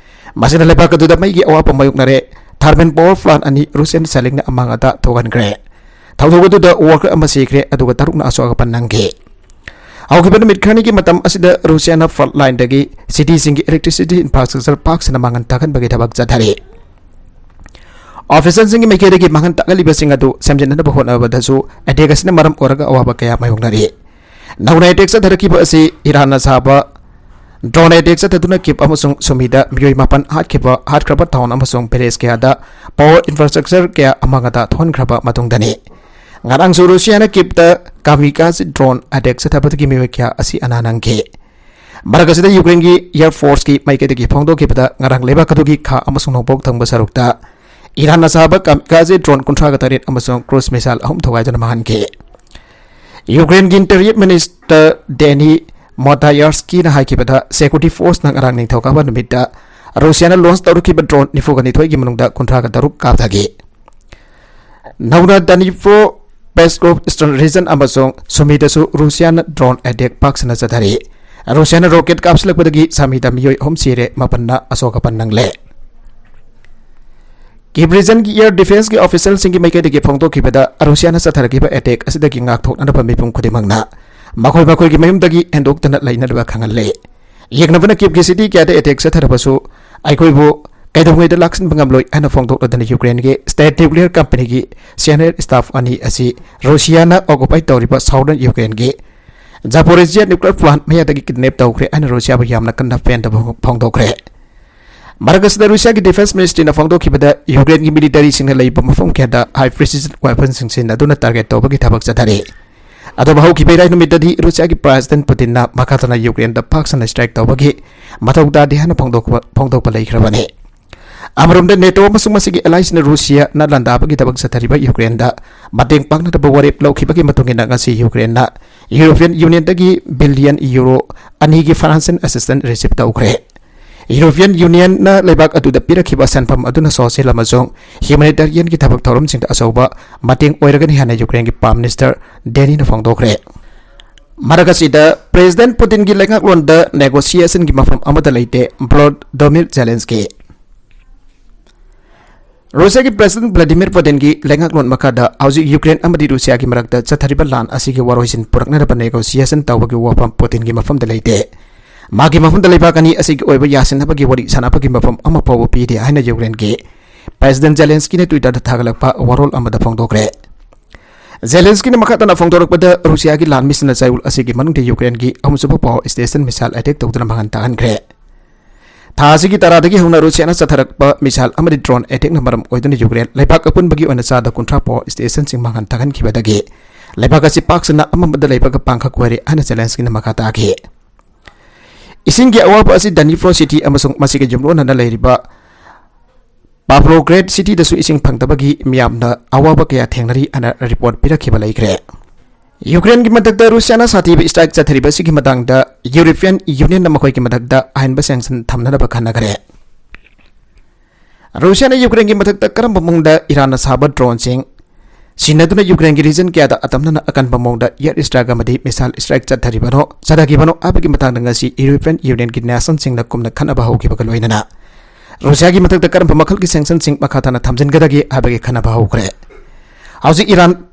ꯃꯁꯤꯅ ꯂꯩꯕꯥꯛ ꯑꯗꯨꯗ ꯃꯩꯒꯤ ꯑꯋꯥꯠꯄ ꯃꯥꯌꯣꯛꯅꯔꯦ꯫ ꯊꯔꯃꯦꯜ ꯄꯥꯋꯔ ꯄ꯭ꯂꯥꯟꯠ ꯑꯅꯤ ꯔꯨꯁꯤꯌꯥꯟ ꯁꯦꯜꯂꯤꯡꯅ ꯑꯃꯥꯡ ꯑꯇꯥ ꯊꯣꯛꯍꯟꯈ꯭ꯔꯦ꯫ ꯊꯧꯗꯣꯛ ꯑꯗꯨꯗ ꯋꯥꯔꯀꯔ ꯑꯃ ꯁꯤꯈ꯭ꯔꯦ, ꯑꯗꯨꯒ ꯇꯔꯨꯛꯅ ꯑꯁꯣꯛ ꯑꯄꯟ ꯅꯪꯈꯤ꯫ ꯍꯧꯈꯤꯕ ꯅꯨꯃꯤꯠ ꯈꯔꯅꯤꯒꯤ ꯃꯇꯝ ꯑꯁꯤꯗ ꯔꯨꯁꯤꯌꯥꯅ ꯐ꯭ꯔꯟꯠ ꯂꯥꯏꯟꯗꯒꯤ ꯁꯤꯇꯤꯁꯤꯡꯒꯤ ꯏꯂꯦꯛꯇ꯭ꯔꯤꯁꯤꯇꯤ ꯏꯟꯐ꯭ꯔꯥꯁ꯭ꯇ꯭ꯔꯛꯆꯔ ꯄꯥꯛ ꯁꯟꯅ ꯃꯥꯡꯍꯟ ꯇꯥꯛꯍꯟꯕꯒꯤ ꯊꯕꯛ ꯆꯠꯊꯔꯤ꯫ ꯑꯣꯐꯤꯁꯤꯌꯦꯜꯁꯤꯡꯒꯤ ꯃꯥꯏꯀꯩꯗꯒꯤ ꯃꯥꯡꯍꯟ ꯇꯥꯛꯍꯜꯂꯤꯕꯁꯤꯡ ꯑꯗꯨ ꯁꯦꯝꯖꯤꯟꯅꯅꯕ ꯍꯣꯠꯅꯕꯗꯁꯨ ꯑꯦꯇꯦꯛ ꯑꯁꯤꯅ ꯃꯔꯝ ꯑꯣꯏꯔꯒ ꯑꯋꯥꯕ ꯀꯌꯥ ꯃꯥꯌꯣꯛꯅꯔꯤ꯫ ꯅꯧꯅ ꯑꯦꯇꯦꯛ ꯆꯠꯊꯔꯛꯈꯤꯕ ꯑꯁꯤ ꯏꯔꯥꯟꯅ ꯁꯥꯕ ꯗ꯭ꯔꯣꯟ ꯑꯦꯇꯦꯛ ꯆꯠꯊꯗꯨꯅ ꯀꯤꯞ ꯑꯃꯁꯨꯡ ꯁꯨꯃꯤꯗ ꯃꯤꯑꯣꯏ ꯃꯥꯄꯟ ꯍꯥꯠꯈꯤꯕ, ꯍꯥꯠꯈ꯭ꯔꯕ ꯇꯥꯎꯟ ꯑꯃꯁꯨꯡ ꯚꯤꯂꯦꯖ ꯀꯌꯥꯗ ꯄꯥꯋꯔ ꯏꯟꯐ꯭ꯔꯥꯁ꯭ꯇ꯭ꯔꯛꯆꯔ ꯀꯌꯥ ꯑꯃꯥꯡ ꯑꯇꯥ ꯊꯣꯛꯍꯟꯈ꯭ꯔꯕ ꯃꯇꯨꯡꯗꯅꯤ꯫ ꯉꯔꯥꯡꯁꯨ ꯔꯨꯁꯤꯌꯥꯅ ꯀꯤꯞꯇ ꯀꯥꯃꯤꯀꯥꯖꯤ ꯗ꯭ꯔꯣꯟ ꯑꯦꯇꯦꯛ ꯆꯠꯊꯕꯗꯒꯤ ꯃꯤꯑꯣꯏ ꯀꯌꯥ ꯑꯁꯤ ꯑꯅꯥ ꯅꯪꯈꯤ꯫ ꯃꯔꯛ ꯑꯁꯤꯗ ꯌꯨꯀ꯭ꯔꯦꯟꯒꯤ ꯑꯦꯌꯔ ꯐꯣꯔꯁꯀꯤ ꯃꯥꯏꯀꯩꯗꯒꯤ ꯐꯣꯡꯗꯣꯛꯈꯤꯕꯗ, ꯉꯔꯥꯡ ꯂꯩꯕꯥꯛ ꯑꯗꯨꯒꯤ ꯈꯥ ꯑꯃꯁꯨꯡ ꯅꯣꯡꯄꯣꯛ ꯊꯪꯕ ꯁꯔꯨꯛꯇ ꯏꯔꯥꯟꯅ ꯁꯥꯕ ꯀꯥꯃꯤꯀꯥꯖꯦ ꯗ꯭ꯔꯣꯟ ꯀꯨꯟꯊ꯭ꯔꯥꯒ ꯇꯔꯦꯠ ꯑꯃꯁꯨꯡ ꯀ꯭ꯔꯨꯖ ꯃꯤꯁꯥꯏꯜ ꯑꯍꯨꯝ ꯊꯨꯒꯥꯏꯗꯨꯅ ꯃꯥꯡꯍꯟꯈꯤ꯫ ꯌꯨꯀ꯭ꯔꯦꯟꯒꯤ ꯏꯟꯇꯤꯔꯤꯌꯔ ꯃꯤꯅꯤꯁꯇꯔ ꯗꯦꯅꯤ ꯃꯣꯇꯥꯌꯔꯁꯀꯤꯅ ꯍꯥꯏꯈꯤꯕꯗ, ꯁꯦꯀ꯭ꯌꯨꯔꯤꯇꯤ ꯐꯣꯔꯁꯅ ꯉꯔꯥꯡ ꯅꯤꯡꯊꯧꯀꯥꯕ ꯅꯨꯃꯤꯠꯇ ꯔꯨꯁꯤꯌꯥꯅ ꯂꯣꯟꯆ ꯇꯧꯔꯛꯈꯤꯕ ꯗ꯭ꯔꯣꯟ ꯅꯤꯐꯨꯒ ꯅꯤꯊꯣꯏꯒꯤ ꯃꯅꯨꯡꯗ ꯀꯨꯟꯊ꯭ꯔꯥꯒ ꯇꯔꯨꯛ ꯀꯥꯞꯊꯈꯤ꯫ ꯅꯧꯅ ꯗꯅꯤꯄ꯭ꯔꯣ, ꯄꯦꯁꯀꯣꯞ ꯏꯁꯇꯔꯟ ꯔꯤꯖꯟ ꯑꯃꯁꯨꯡ ꯁꯨꯃꯤꯗꯁꯨ ꯔꯨꯁꯤꯌꯥꯅ ꯗ꯭ꯔꯣꯟ ꯑꯦꯇꯦꯛ ꯄꯥꯛ ꯁꯟꯅ ꯆꯠꯊꯔꯤ꯫ ꯔꯨꯁꯤꯌꯥꯅ ꯔꯣꯀꯦꯠ ꯀꯥꯞꯁꯤꯜꯂꯛꯄꯗꯒꯤ ꯁꯥꯃꯤꯗ ꯃꯤꯑꯣꯏ ꯑꯍꯨꯝ ꯁꯤꯔꯦ, ꯃꯥꯄꯟꯅ ꯑꯁꯣꯛ ꯑꯄꯟ ꯅꯪꯂꯦ꯫ ꯀꯤꯞ ꯔꯤꯖꯟꯒꯤ ꯑꯦꯌꯔ ꯗꯤꯐꯦꯟꯁꯀꯤ ꯑꯣꯐꯤꯁꯤꯌꯦꯜꯁꯤꯡꯒꯤ ꯃꯥꯏꯀꯩꯗꯒꯤ ꯐꯣꯡꯗꯣꯛꯈꯤꯕꯗ, ꯔꯨꯁꯤꯌꯥꯅ ꯆꯠꯊꯔꯛꯈꯤꯕ ꯑꯦꯇꯦꯛ ꯑꯁꯤꯗꯒꯤ ꯉꯥꯛꯊꯣꯛꯅꯅꯕ ꯃꯤꯄꯨꯝ ꯈꯨꯗꯤꯡꯃꯛꯅ ꯃꯈꯣꯏ ꯃꯈꯣꯏꯒꯤ ꯃꯌꯨꯝꯗꯒꯤ ꯍꯦꯟꯗꯣꯛꯇꯅ ꯂꯩꯅꯅꯕ ꯈꯪꯍꯜꯂꯦ꯫ ꯌꯦꯛꯅꯕꯅ ꯀꯤꯞꯀꯤ ꯁꯤꯇꯤ ꯀꯌꯥꯗ ꯑꯦꯇꯦꯛ ꯆꯠꯊꯔꯕꯁꯨ, ꯑꯩꯈꯣꯏꯕꯨ ꯀꯩꯗꯧꯉꯩꯗ ꯂꯥꯛꯁꯤꯟꯕ ꯉꯝꯂꯣꯏ ꯍꯥꯏꯅ ꯐꯣꯡꯗꯣꯛꯂꯗꯨꯅ ꯌꯨꯀ꯭ꯔꯦꯟꯒꯤ state nuclear company ꯒꯤ senior staff ꯑꯅꯤ ꯑꯁꯤ ꯔꯨꯁꯤꯌꯥꯅ occupy ꯇꯧꯔꯤꯕ southern ꯌꯨꯀ꯭ꯔꯦꯟꯒꯤ Zaporizhzhia nuclear plant ꯃꯌꯥꯗꯒꯤ kidnap ꯇꯧꯈ꯭ꯔꯦ ꯍꯥꯏꯅ ꯔꯨꯁꯤꯌꯥꯕꯨ ꯌꯥꯝꯅ ꯀꯟꯅ ꯄꯦꯟꯗꯕ ꯐꯣꯡꯗꯣꯛꯈ꯭ꯔꯦ꯫ ꯃꯔꯛ ꯑꯁꯤꯗ ꯔꯨꯁꯤꯌꯥꯒꯤ defence ministry ꯅ ꯐꯣꯡꯗꯣꯛꯈꯤꯕꯗ ꯌꯨꯀ꯭ꯔꯦꯟꯒꯤ military ꯁꯤꯡꯅ ꯂꯩꯕ ꯃꯐꯝ ꯀꯌꯥꯗ high precision weapon ꯁꯤꯡ ꯁꯤꯖꯤꯟꯅꯗꯨꯅ target ꯇꯧꯕꯒꯤ ꯊꯕꯛ ꯆꯠꯊꯔꯤ꯫ ꯑꯗꯨꯕꯨ ꯍꯧꯈꯤꯕ ꯏꯔꯥꯏ ꯅꯨꯃꯤꯠꯇꯗꯤ ꯔꯨꯁꯤꯌꯥꯒꯤ President Putin ꯅ ꯃꯈꯥ ꯇꯥꯅ ꯌꯨꯀ꯭ꯔꯦꯟꯗ ꯄꯥꯛ ꯁꯟꯅ strike ꯇꯧꯕꯒꯤ ꯃꯊꯧ ꯇꯥꯗꯦ ꯍꯥꯏꯅ ꯐꯣꯡꯗꯣꯛꯄ, ꯐꯣꯡꯗꯣꯛꯄ ꯂꯩꯈ꯭ꯔꯕꯅꯤ꯫ ꯑꯃꯔꯣꯝꯗ NATO ꯑꯃꯁꯨꯡ ꯃꯁꯤꯒꯤ allies ꯅ ꯔꯨꯁꯤꯌꯥꯅ ꯂꯥꯟꯗꯥꯕꯒꯤ ꯊꯕꯛ ꯆꯠꯊꯔꯤꯕ ꯌꯨꯀ꯭ꯔꯦꯟꯗ ꯃꯇꯦꯡ ꯄꯥꯡꯅꯅꯕ ꯋꯥꯔꯦꯞ ꯂꯧꯈꯤꯕꯒꯤ ꯃꯇꯨꯡ ꯏꯟꯅ ꯉꯁꯤ ꯌꯨꯀ꯭ꯔꯦꯟꯅ European Union ꯗꯒꯤ billion euro ꯑꯅꯤꯒꯤ financial assistance receive ꯇꯧꯈ꯭ꯔꯦ꯫ European Union ꯅ ꯂꯩꯕꯥꯛ ꯑꯗꯨꯗ ꯄꯤꯔꯛꯈꯤꯕ ꯁꯦꯟꯐꯝ ꯑꯗꯨꯅ social ꯑꯃꯁꯨꯡ humanitarian ꯒꯤ ꯊꯕꯛ ꯊꯧꯔꯝꯁꯤꯡꯗ ꯑꯆꯧꯕ ꯃꯇꯦꯡ ꯑꯣꯏꯔꯒꯅꯤ ꯍꯥꯏꯅ ꯌꯨꯀ꯭ꯔꯦꯟꯒꯤ Prime Minister ꯗꯦꯅꯤꯅ ꯐꯣꯡꯗꯣꯛꯈ꯭ꯔꯦ꯫ ꯃꯔꯛ ꯑꯁꯤꯗ President Putin ꯒꯤ ꯂꯩꯉꯥꯛꯂꯣꯟꯗ negotiation ꯒꯤ ꯃꯐꯝ ꯑꯃꯠꯇ ꯂꯩꯇꯦ, Volodymyr Zelensky꯫ ꯔꯨꯁꯤꯌꯥꯒꯤ President Vladimir Putin ꯒꯤ ꯂꯩꯉꯥꯛꯂꯣꯟ ꯃꯈꯥꯗ ꯍꯧꯖꯤꯛ ꯌꯨꯀ꯭ꯔꯦꯟ ꯑꯃꯗꯤ ꯔꯨꯁꯤꯌꯥꯒꯤ ꯃꯔꯛꯇ ꯆꯠꯊꯔꯤꯕ ꯂꯥꯟ ꯑꯁꯤꯒꯤ ꯋꯥꯔꯣꯏꯁꯤꯟ ꯄꯨꯔꯛꯅꯅꯕ negotiation ꯇꯧꯕꯒꯤ ꯋꯥꯐꯝ ꯄꯨꯇꯤꯟꯒꯤ ꯃꯐꯝꯗ ꯂꯩꯇꯦ꯫ ꯃꯥꯒꯤ ꯃꯐꯝꯗ ꯂꯩꯕꯥꯛ ꯑꯅꯤ ꯑꯁꯤꯒꯤ ꯑꯣꯏꯕ ꯌꯥꯁꯤꯟꯅꯕꯒꯤ ꯋꯥꯔꯤ ꯁꯥꯟꯅꯕꯒꯤ ꯃꯐꯝ ꯑꯃ ꯐꯥꯎꯕ ꯄꯤꯗꯦ ꯍꯥꯏꯅ ꯌꯨꯀ꯭ꯔꯦꯟꯒꯤ President Zelensky ꯅ Twitter ꯗ ꯊꯥꯒꯠꯂꯛꯄ ꯋꯥꯔꯣꯜ ꯑꯃꯗ ꯐꯣꯡꯗꯣꯛꯈ꯭ꯔꯦ꯫ Zelensky ꯅ ꯃꯈꯥ ꯇꯥꯅ ꯐꯣꯡꯗꯣꯔꯛꯄꯗ, ꯔꯨꯁꯤꯌꯥꯒꯤ ꯂꯥꯟꯃꯤꯁꯤꯡꯅ ꯆꯌꯣꯜ ꯑꯁꯤꯒꯤ ꯃꯅꯨꯡꯗ ꯌꯨꯀ꯭ꯔꯦꯟꯒꯤ ꯑꯍꯨꯝꯁꯨꯕ power station missile attack ꯇꯧꯗꯨꯅ ꯃꯥꯡꯍꯟ ꯇꯥꯛꯍꯟꯈ꯭ꯔꯦ꯫ ꯊꯥ ꯑꯁꯤꯒꯤ ꯇꯔꯥꯗꯒꯤ ꯍꯧꯅ ꯔꯨꯁꯤꯌꯥꯅ ꯆꯠꯊꯔꯛꯄ missile ꯑꯃꯗꯤ drone attack ꯅ ꯃꯔꯝ ꯑꯣꯏꯗꯨꯅ ꯌꯨꯀ꯭ꯔꯦꯟ ꯂꯩꯕꯥꯛ ꯑꯄꯨꯟꯕꯒꯤ ꯑꯣꯏꯅ ꯆꯥꯗ ꯀꯨꯟꯊ꯭ꯔꯥ power station ꯁꯤꯡ ꯃꯥꯡꯍꯟ ꯇꯥꯛꯍꯟꯈꯤꯕꯗꯒꯤ ꯂꯩꯕꯥꯛ ꯑꯁꯤ ꯄꯥꯛ ꯁꯟꯅ ꯑꯃꯝꯕꯗ ꯂꯩꯕꯒ ꯄꯥꯡꯈꯛ ꯑꯣꯏꯔꯦ ꯍꯥꯏꯅ Zelensky ꯅ ꯃꯈꯥ ꯇꯥꯈꯤ꯫ ꯏꯁꯤꯡꯒꯤ ꯑꯋꯥꯕ ꯑꯁꯤ Dnipro city ꯑꯃꯁꯨꯡ ꯃꯁꯤꯒ ꯌꯨꯝꯂꯣꯟꯅꯅ ꯂꯩꯔꯤꯕ Pavlograd city ꯗꯁꯨ ꯏꯁꯤꯡ ꯐꯪꯗꯕꯒꯤ ꯃꯤꯌꯥꯝꯅ ꯑꯋꯥꯕ ꯀꯌꯥ ꯊꯦꯡꯅꯔꯤ ꯍꯥꯏꯅ report ꯄꯤꯔꯛꯈꯤꯕ ꯂꯩꯈ꯭ꯔꯦ꯫ ꯌꯨꯀ꯭ꯔꯦꯟꯒꯤ ꯃꯊꯛꯇ ꯔꯨꯁꯤꯌꯥꯅ ꯁꯥꯊꯤꯕ strike ꯆꯠꯊꯔꯤꯕ ꯑꯁꯤꯒꯤ ꯃꯇꯥꯡꯗ European Union ꯅ ꯃꯈꯣꯏꯒꯤ ꯃꯊꯛꯇ ꯑꯍꯦꯟꯕ sanction ꯊꯝꯅꯅꯕ ꯈꯟꯅꯈ꯭ꯔꯦ꯫ ꯔꯨꯁꯤꯌꯥꯅ ꯌꯨꯀ꯭ꯔꯦꯟꯒꯤ ꯃꯊꯛꯇ ꯀꯔꯝꯕ ꯃꯑꯣꯡꯗ ꯏꯔꯥꯟꯅ ꯁꯥꯕ drone ꯁꯤꯡ ꯁꯤꯖꯤꯟꯅꯗꯨꯅ ꯌꯨꯀ꯭ꯔꯦꯟꯒꯤ region ꯀꯌꯥꯗ ꯑꯇꯝꯅꯅ ꯑꯀꯟꯕ ꯃꯑꯣꯡꯗ air strike ꯑꯃꯗꯤ missile strike ꯆꯠꯊꯔꯤꯕꯅꯣ, ꯆꯠꯊꯈꯤꯕꯅꯣ ꯍꯥꯏꯕꯒꯤ ꯃꯇꯥꯡꯗ ꯉꯁꯤ European Union ꯒꯤ nation ꯁꯤꯡꯅ ꯀꯨꯝꯅ ꯈꯟꯅꯕ ꯍꯧꯈꯤꯕꯒ ꯂꯣꯏꯅꯅ ꯔꯨꯁꯤꯌꯥꯒꯤ ꯃꯊꯛꯇ ꯀꯔꯝꯕ ꯃꯈꯜꯒꯤ sanction ꯁꯤꯡ ꯃꯈꯥ ꯇꯥꯅ ꯊꯝꯖꯤꯟꯒꯗꯒꯦ ꯍꯥꯏꯕꯒꯤ ꯈꯟꯅꯕ ꯍꯧꯈ꯭ꯔꯦ꯫ ꯍꯧꯖꯤꯛ ꯏꯔꯥꯟ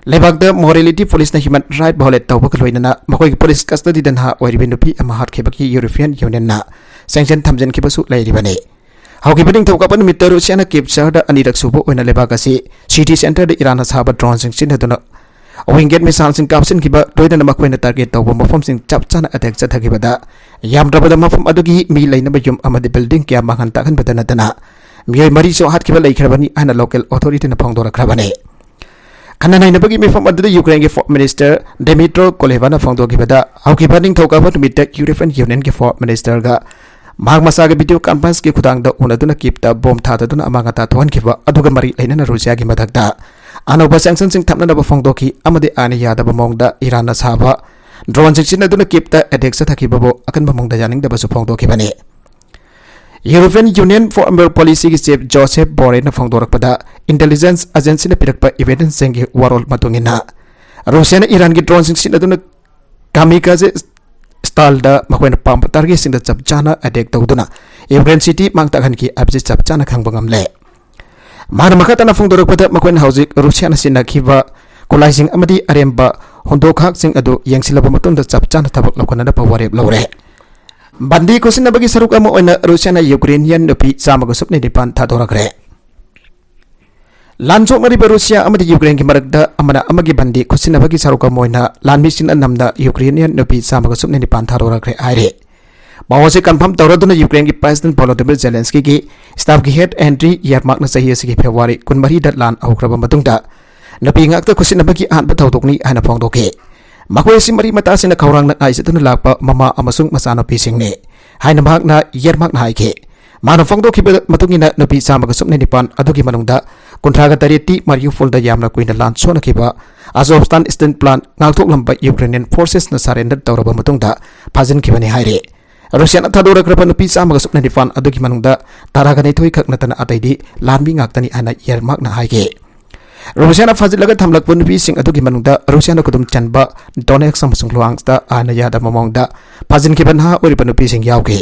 ꯂꯩꯕꯥꯛꯇ morality police ꯅ human right violate ꯇꯧꯕꯒ ꯂꯣꯏꯅꯅ ꯃꯈꯣꯏꯒꯤ police custody ꯗ ꯅꯍꯥ ꯑꯣꯏꯔꯤꯕ ꯅꯨꯄꯤ ꯑꯃ ꯍꯥꯠꯈꯤꯕꯒꯤ European Union ꯅ sanction ꯊꯝꯖꯤꯟꯈꯤꯕꯁꯨ ꯂꯩꯔꯤꯕꯅꯤ꯫ ꯍꯧꯈꯤꯕ ꯅꯤꯡꯊꯧꯀꯥꯕ ꯅꯨꯃꯤꯠꯇ ꯔꯨꯁꯤꯌꯥꯅ ꯀꯤꯞ ꯁꯍꯔꯗ ꯑꯅꯤꯔꯛ ꯁꯨꯕ ꯑꯣꯏꯅ ꯂꯩꯕꯥꯛ ꯑꯁꯤ ꯁꯤꯇꯤ ꯁꯦꯟꯇꯔꯗ ꯏꯔꯥꯟꯅ ꯁꯥꯕ ꯗ꯭ꯔꯣꯟꯁꯤꯡ ꯁꯤꯖꯤꯟꯅꯗꯨꯅ ꯋꯤꯡꯒꯦꯠ ꯃꯤꯁꯥꯏꯜꯁꯤꯡ ꯀꯥꯞꯁꯤꯟꯈꯤꯕ, ꯂꯣꯏꯅꯅ ꯃꯈꯣꯏꯅ ꯇꯥꯔꯒꯦꯠ ꯇꯧꯕ ꯃꯐꯝꯁꯤꯡ ꯆꯞ ꯆꯥꯅ ꯑꯦꯇꯦꯛ ꯆꯠꯊꯈꯤꯕꯗ, ꯌꯥꯝꯗ꯭ꯔꯕꯗ ꯃꯐꯝ ꯑꯗꯨꯒꯤ ꯃꯤ ꯂꯩꯅꯕ ꯌꯨꯝ ꯑꯃꯗꯤ ꯕꯤꯜꯗꯤꯡ ꯀꯌꯥ ꯃꯥꯡꯍꯟ ꯇꯥꯛꯍꯟꯕꯗ ꯅꯠꯇꯅ ꯃꯤꯑꯣꯏ ꯃꯔꯤꯁꯨ ꯍꯥꯠꯈꯤꯕ ꯂꯩꯈ꯭ꯔꯕꯅꯤ ꯍꯥꯏꯅ ꯂꯣꯀꯦꯜ ꯑꯣꯊꯣꯔꯤꯇꯤꯅ ꯐꯣꯡꯗꯣꯔꯛꯈ꯭ꯔꯕꯅꯤ꯫ ꯈꯟꯅ ꯅꯩꯅꯕꯒꯤ ꯃꯤꯐꯝ ꯑꯗꯨꯗ ꯌꯨꯀ꯭ꯔꯦꯟꯒꯤ ꯐꯣꯔꯦꯟ ꯃꯤꯅꯤꯁꯇꯔ ꯗꯦꯃꯤꯇ꯭ꯔꯣ ꯀꯣꯂꯦꯕꯥꯅ ꯐꯣꯡꯗꯣꯛꯈꯤꯕꯗ, ꯍꯧꯈꯤꯕ ꯅꯤꯡꯊꯧꯀꯥꯕ ꯅꯨꯃꯤꯠꯇ ꯌꯨꯔꯣꯄꯤꯌꯟ ꯌꯨꯅꯤꯌꯟꯒꯤ ꯐꯣꯔꯦꯟ ꯃꯤꯅꯤꯁꯇꯔꯒ ꯃꯍꯥꯛ ꯃꯁꯥꯒꯤ ꯚꯤꯗꯤꯑꯣ ꯀꯟꯐꯔꯦꯟꯁꯀꯤ ꯈꯨꯊꯥꯡꯗ ꯎꯅꯗꯨꯅ ꯀꯤꯞꯇ ꯕꯣꯝ ꯊꯥꯗꯗꯨꯅ ꯑꯃꯥꯡ ꯑꯇꯥ ꯊꯣꯛꯍꯟꯈꯤꯕ ꯑꯗꯨꯒ ꯃꯔꯤ ꯂꯩꯅꯅ ꯔꯨꯁꯤꯌꯥꯒꯤ ꯃꯊꯛꯇ ꯑꯅꯧꯕ ꯁꯦꯡꯁꯟꯁꯤꯡ ꯊꯝꯅꯅꯕ ꯐꯣꯡꯗꯣꯛꯈꯤ ꯑꯃꯗꯤ ꯑꯥꯏꯟ ꯌꯥꯗꯕ ꯃꯑꯣꯡꯗ ꯏꯔꯥꯟꯅ ꯁꯥꯕ ꯗ꯭ꯔꯣꯟꯁꯤꯡ ꯁꯤꯖꯤꯟꯅꯗꯨꯅ ꯀꯤꯞꯇ ꯑꯦꯇꯦꯛ ꯆꯠꯊꯈꯤꯕꯕꯨ ꯑꯀꯟꯕ ꯃꯑꯣꯡꯗ ꯌꯥꯅꯤꯡꯗꯕꯁꯨ ꯐꯣꯡꯗꯣꯛꯈꯤꯕꯅꯤ꯫ ꯌꯨꯔꯣꯄꯤꯌꯟ ꯌꯨꯅꯤꯌꯟ ꯐꯣꯔꯦꯟ ꯄꯣꯂꯤꯁꯤꯒꯤ ꯆꯤꯐ ꯖꯣꯁꯦꯐ ꯕꯣꯔꯦꯜꯅ ꯐꯣꯡꯗꯣꯔꯛꯄꯗ, ꯏꯟꯇꯦꯂꯤꯖꯦꯟꯁ ꯑꯦꯖꯦꯟꯁꯤꯅ ꯄꯤꯔꯛꯄ ꯏꯚꯤꯗꯦꯟꯁꯁꯤꯡꯒꯤ ꯋꯥꯔꯣꯜ ꯃꯇꯨꯡ ꯏꯟꯅ, ꯔꯨꯁꯤꯌꯥꯅ ꯏꯔꯥꯟꯒꯤ ꯗ꯭ꯔꯣꯟꯁꯤꯡ ꯁꯤꯖꯤꯟꯅꯗꯨꯅ ꯀꯥꯃꯤꯀꯥꯖꯦ ꯁ꯭ꯇꯥꯏꯜꯗ ꯃꯈꯣꯏꯅ ꯄꯥꯝꯕ ꯇꯥꯔꯒꯦꯠꯁꯤꯡꯗ ꯆꯞ ꯆꯥꯅ ꯑꯦꯇꯦꯛ ꯇꯧꯗꯨꯅ ꯌꯨꯀ꯭ꯔꯦꯟ ꯁꯤꯇꯤ ꯃꯥꯡ ꯇꯥꯛꯍꯟꯈꯤ ꯍꯥꯏꯕꯁꯤ ꯆꯞ ꯆꯥꯅ ꯈꯪꯕ ꯉꯝꯂꯦ꯫ ꯃꯍꯥꯛꯅ ꯃꯈꯥ ꯇꯥꯅ ꯐꯣꯡꯗꯣꯔꯛꯄꯗ, ꯃꯈꯣꯏꯅ ꯍꯧꯖꯤꯛ ꯔꯨꯁꯤꯌꯥꯅ ꯁꯤꯖꯤꯟꯅꯈꯤꯕ ꯈꯨꯠꯂꯥꯏꯁꯤꯡ ꯑꯃꯗꯤ ꯑꯔꯦꯝꯕ ꯍꯣꯟꯗꯣꯛꯈꯥꯛꯁꯤꯡ ꯑꯗꯨ ꯌꯦꯡꯁꯤꯜꯂꯕ ꯃꯇꯨꯡꯗ ꯆꯞ ꯆꯥꯅ ꯊꯕꯛ ꯂꯧꯈꯠꯅꯅꯕ ꯋꯥꯔꯦꯞ ꯂꯧꯔꯦ꯫ ꯕꯟꯗꯤ ꯈꯨꯠꯁꯤꯟꯅꯕꯒꯤ ꯁꯔꯨꯛ ꯑꯃ ꯑꯣꯏꯅ ꯔꯨꯁꯤꯌꯥꯅ ꯌꯨꯀ꯭ꯔꯦꯅꯤꯌꯟ ꯅꯨꯄꯤ ꯆꯥꯝꯃꯒ ꯁꯨꯞꯅ ꯅꯤꯄꯥꯟ ꯊꯥꯗꯣꯔꯛꯈ꯭ꯔꯦ꯫ ꯂꯥꯟ ꯁꯣꯛꯅꯔꯤꯕ ꯔꯨꯁꯤꯌꯥ ꯑꯃꯗꯤ ꯌꯨꯀ꯭ꯔꯦꯟꯒꯤ ꯃꯔꯛꯇ ꯑꯃꯅ ꯑꯃꯒꯤ ꯕꯟꯗꯤ ꯈꯨꯠꯁꯤꯟꯅꯕꯒꯤ ꯁꯔꯨꯛ ꯑꯃ ꯑꯣꯏꯅ ꯂꯥꯟꯃꯤꯁꯤꯡꯅ ꯅꯝꯅ ꯌꯨꯀ꯭ꯔꯦꯅꯤꯌꯟ ꯅꯨꯄꯤ ꯆꯥꯝꯃꯒ ꯁꯨꯞꯅ ꯅꯤꯄꯥꯟ ꯊꯥꯗꯣꯔꯛꯈ꯭ꯔꯦ ꯍꯥꯏꯔꯦ꯫ ꯄꯥꯎ ꯑꯁꯤ ꯀꯟꯐꯥꯔꯝ ꯇꯧꯔꯗꯨꯅ ꯌꯨꯀ꯭ꯔꯦꯟꯒꯤ ꯄ꯭ꯔꯦꯁꯤꯗꯦꯟꯠ ꯚꯣꯂꯣꯗꯤꯃꯤꯔ ꯖꯦꯂꯦꯟꯁꯀꯤꯒꯤ ꯁ꯭ꯇꯥꯐꯀꯤ ꯍꯦꯗ ꯑꯦꯟꯗ꯭ꯔꯤ ꯌꯦꯔꯃꯥꯛꯅ ꯆꯍꯤ ꯑꯁꯤꯒꯤ ꯐꯦꯕ꯭ꯔꯨꯋꯥꯔꯤ ꯀꯨꯟꯃꯔꯤꯗ ꯂꯥꯟ ꯍꯧꯈ꯭ꯔꯕ ꯃꯇꯨꯡꯗ ꯅꯨꯄꯤ ꯉꯥꯛꯇ ꯈꯨꯠꯁꯤꯟꯅꯕꯒꯤ ꯑꯍꯥꯟꯕ ꯊꯧꯗꯣꯛꯅꯤ ꯍꯥꯏꯅ ꯐꯣꯡꯗꯣꯛꯈꯤ꯫ ꯃꯈꯣꯏ ꯑꯁꯤ ꯃꯔꯤ ꯃꯇꯥꯁꯤꯡꯅ ꯈꯧꯔꯥꯡꯅ ꯉꯥꯏꯖꯗꯨꯅ ꯂꯥꯛꯄ ꯃꯃꯥ ꯑꯃꯁꯨꯡ ꯃꯆꯥꯅꯨꯄꯤꯁꯤꯡꯅꯤ ꯍꯥꯏꯅ ꯃꯍꯥꯛꯅ ꯌꯦꯔꯃꯥꯛꯅ ꯍꯥꯏꯈꯤ꯫ ꯃꯥꯅ ꯐꯣꯡꯗꯣꯛꯈꯤꯕ ꯃꯇꯨꯡ ꯏꯟꯅ, ꯅꯨꯄꯤ ꯆꯥꯝꯃꯒ ꯁꯨꯞꯅ ꯅꯤꯄꯥꯟ ꯑꯗꯨꯒꯤ ꯃꯅꯨꯡꯗ ꯀꯨꯟꯊ꯭ꯔꯥꯒ ꯇꯔꯦꯠꯇꯤ ꯃꯥꯔꯤꯌꯨꯄꯣꯜꯗ ꯌꯥꯝꯅ ꯀꯨꯏꯅ ꯂꯥꯟ ꯁꯣꯛꯅꯈꯤꯕ ꯑꯖꯣꯚꯁ꯭ꯇꯥꯟ ꯁ꯭ꯇꯤꯜ ꯄ꯭ꯂꯥꯟꯠ ꯉꯥꯛꯊꯣꯛꯂꯝꯕ ꯌꯨꯀ꯭ꯔꯦꯅꯤꯌꯟ ꯐꯣꯔꯁꯦꯁꯅ ꯁꯔꯦꯟꯗꯔ ꯇꯧꯔꯕ ꯃꯇꯨꯡꯗ ꯐꯥꯖꯤꯟꯈꯤꯕꯅꯤ ꯍꯥꯏꯔꯤ꯫ ꯔꯨꯁꯤꯌꯥꯅ ꯊꯥꯗꯣꯔꯛꯈ꯭ꯔꯕ ꯅꯨꯄꯤ ꯆꯥꯝꯃꯒ ꯁꯨꯞꯅ ꯅꯤꯄꯥꯟ ꯑꯗꯨꯒꯤ ꯃꯅꯨꯡꯗ ꯇꯔꯥꯒ ꯅꯤꯊꯣꯏ ꯈꯛ ꯅꯠꯇꯅ ꯑꯇꯩꯗꯤ ꯂꯥꯟꯃꯤ ꯉꯥꯛꯇꯅꯤ ꯍꯥꯏꯅ ꯌꯦꯔꯃꯥꯛꯅ ꯍꯥꯏꯈꯤ꯫ ꯔꯨꯁꯤꯌꯥꯅ ꯐꯥꯖꯤꯜꯂꯒ ꯊꯝꯂꯛꯄ ꯅꯨꯄꯤꯁꯤꯡ ꯑꯗꯨꯒꯤ ꯃꯅꯨꯡꯗ ꯔꯨꯁꯤꯌꯥꯅ ꯈꯨꯗꯨꯝ ꯆꯟꯕ ꯗꯣꯅꯦꯠꯁ ꯑꯃꯁꯨꯡ ꯂꯨꯍꯥꯟꯁꯇ ꯑꯥꯏꯟꯅ ꯌꯥꯗꯕ ꯃꯑꯣꯡꯗ ꯐꯥꯖꯤꯟꯈꯤꯕ ꯅꯍꯥ ꯑꯣꯏꯔꯤꯕ ꯅꯨꯄꯤꯁꯤꯡ ꯌꯥꯎꯈꯤ꯫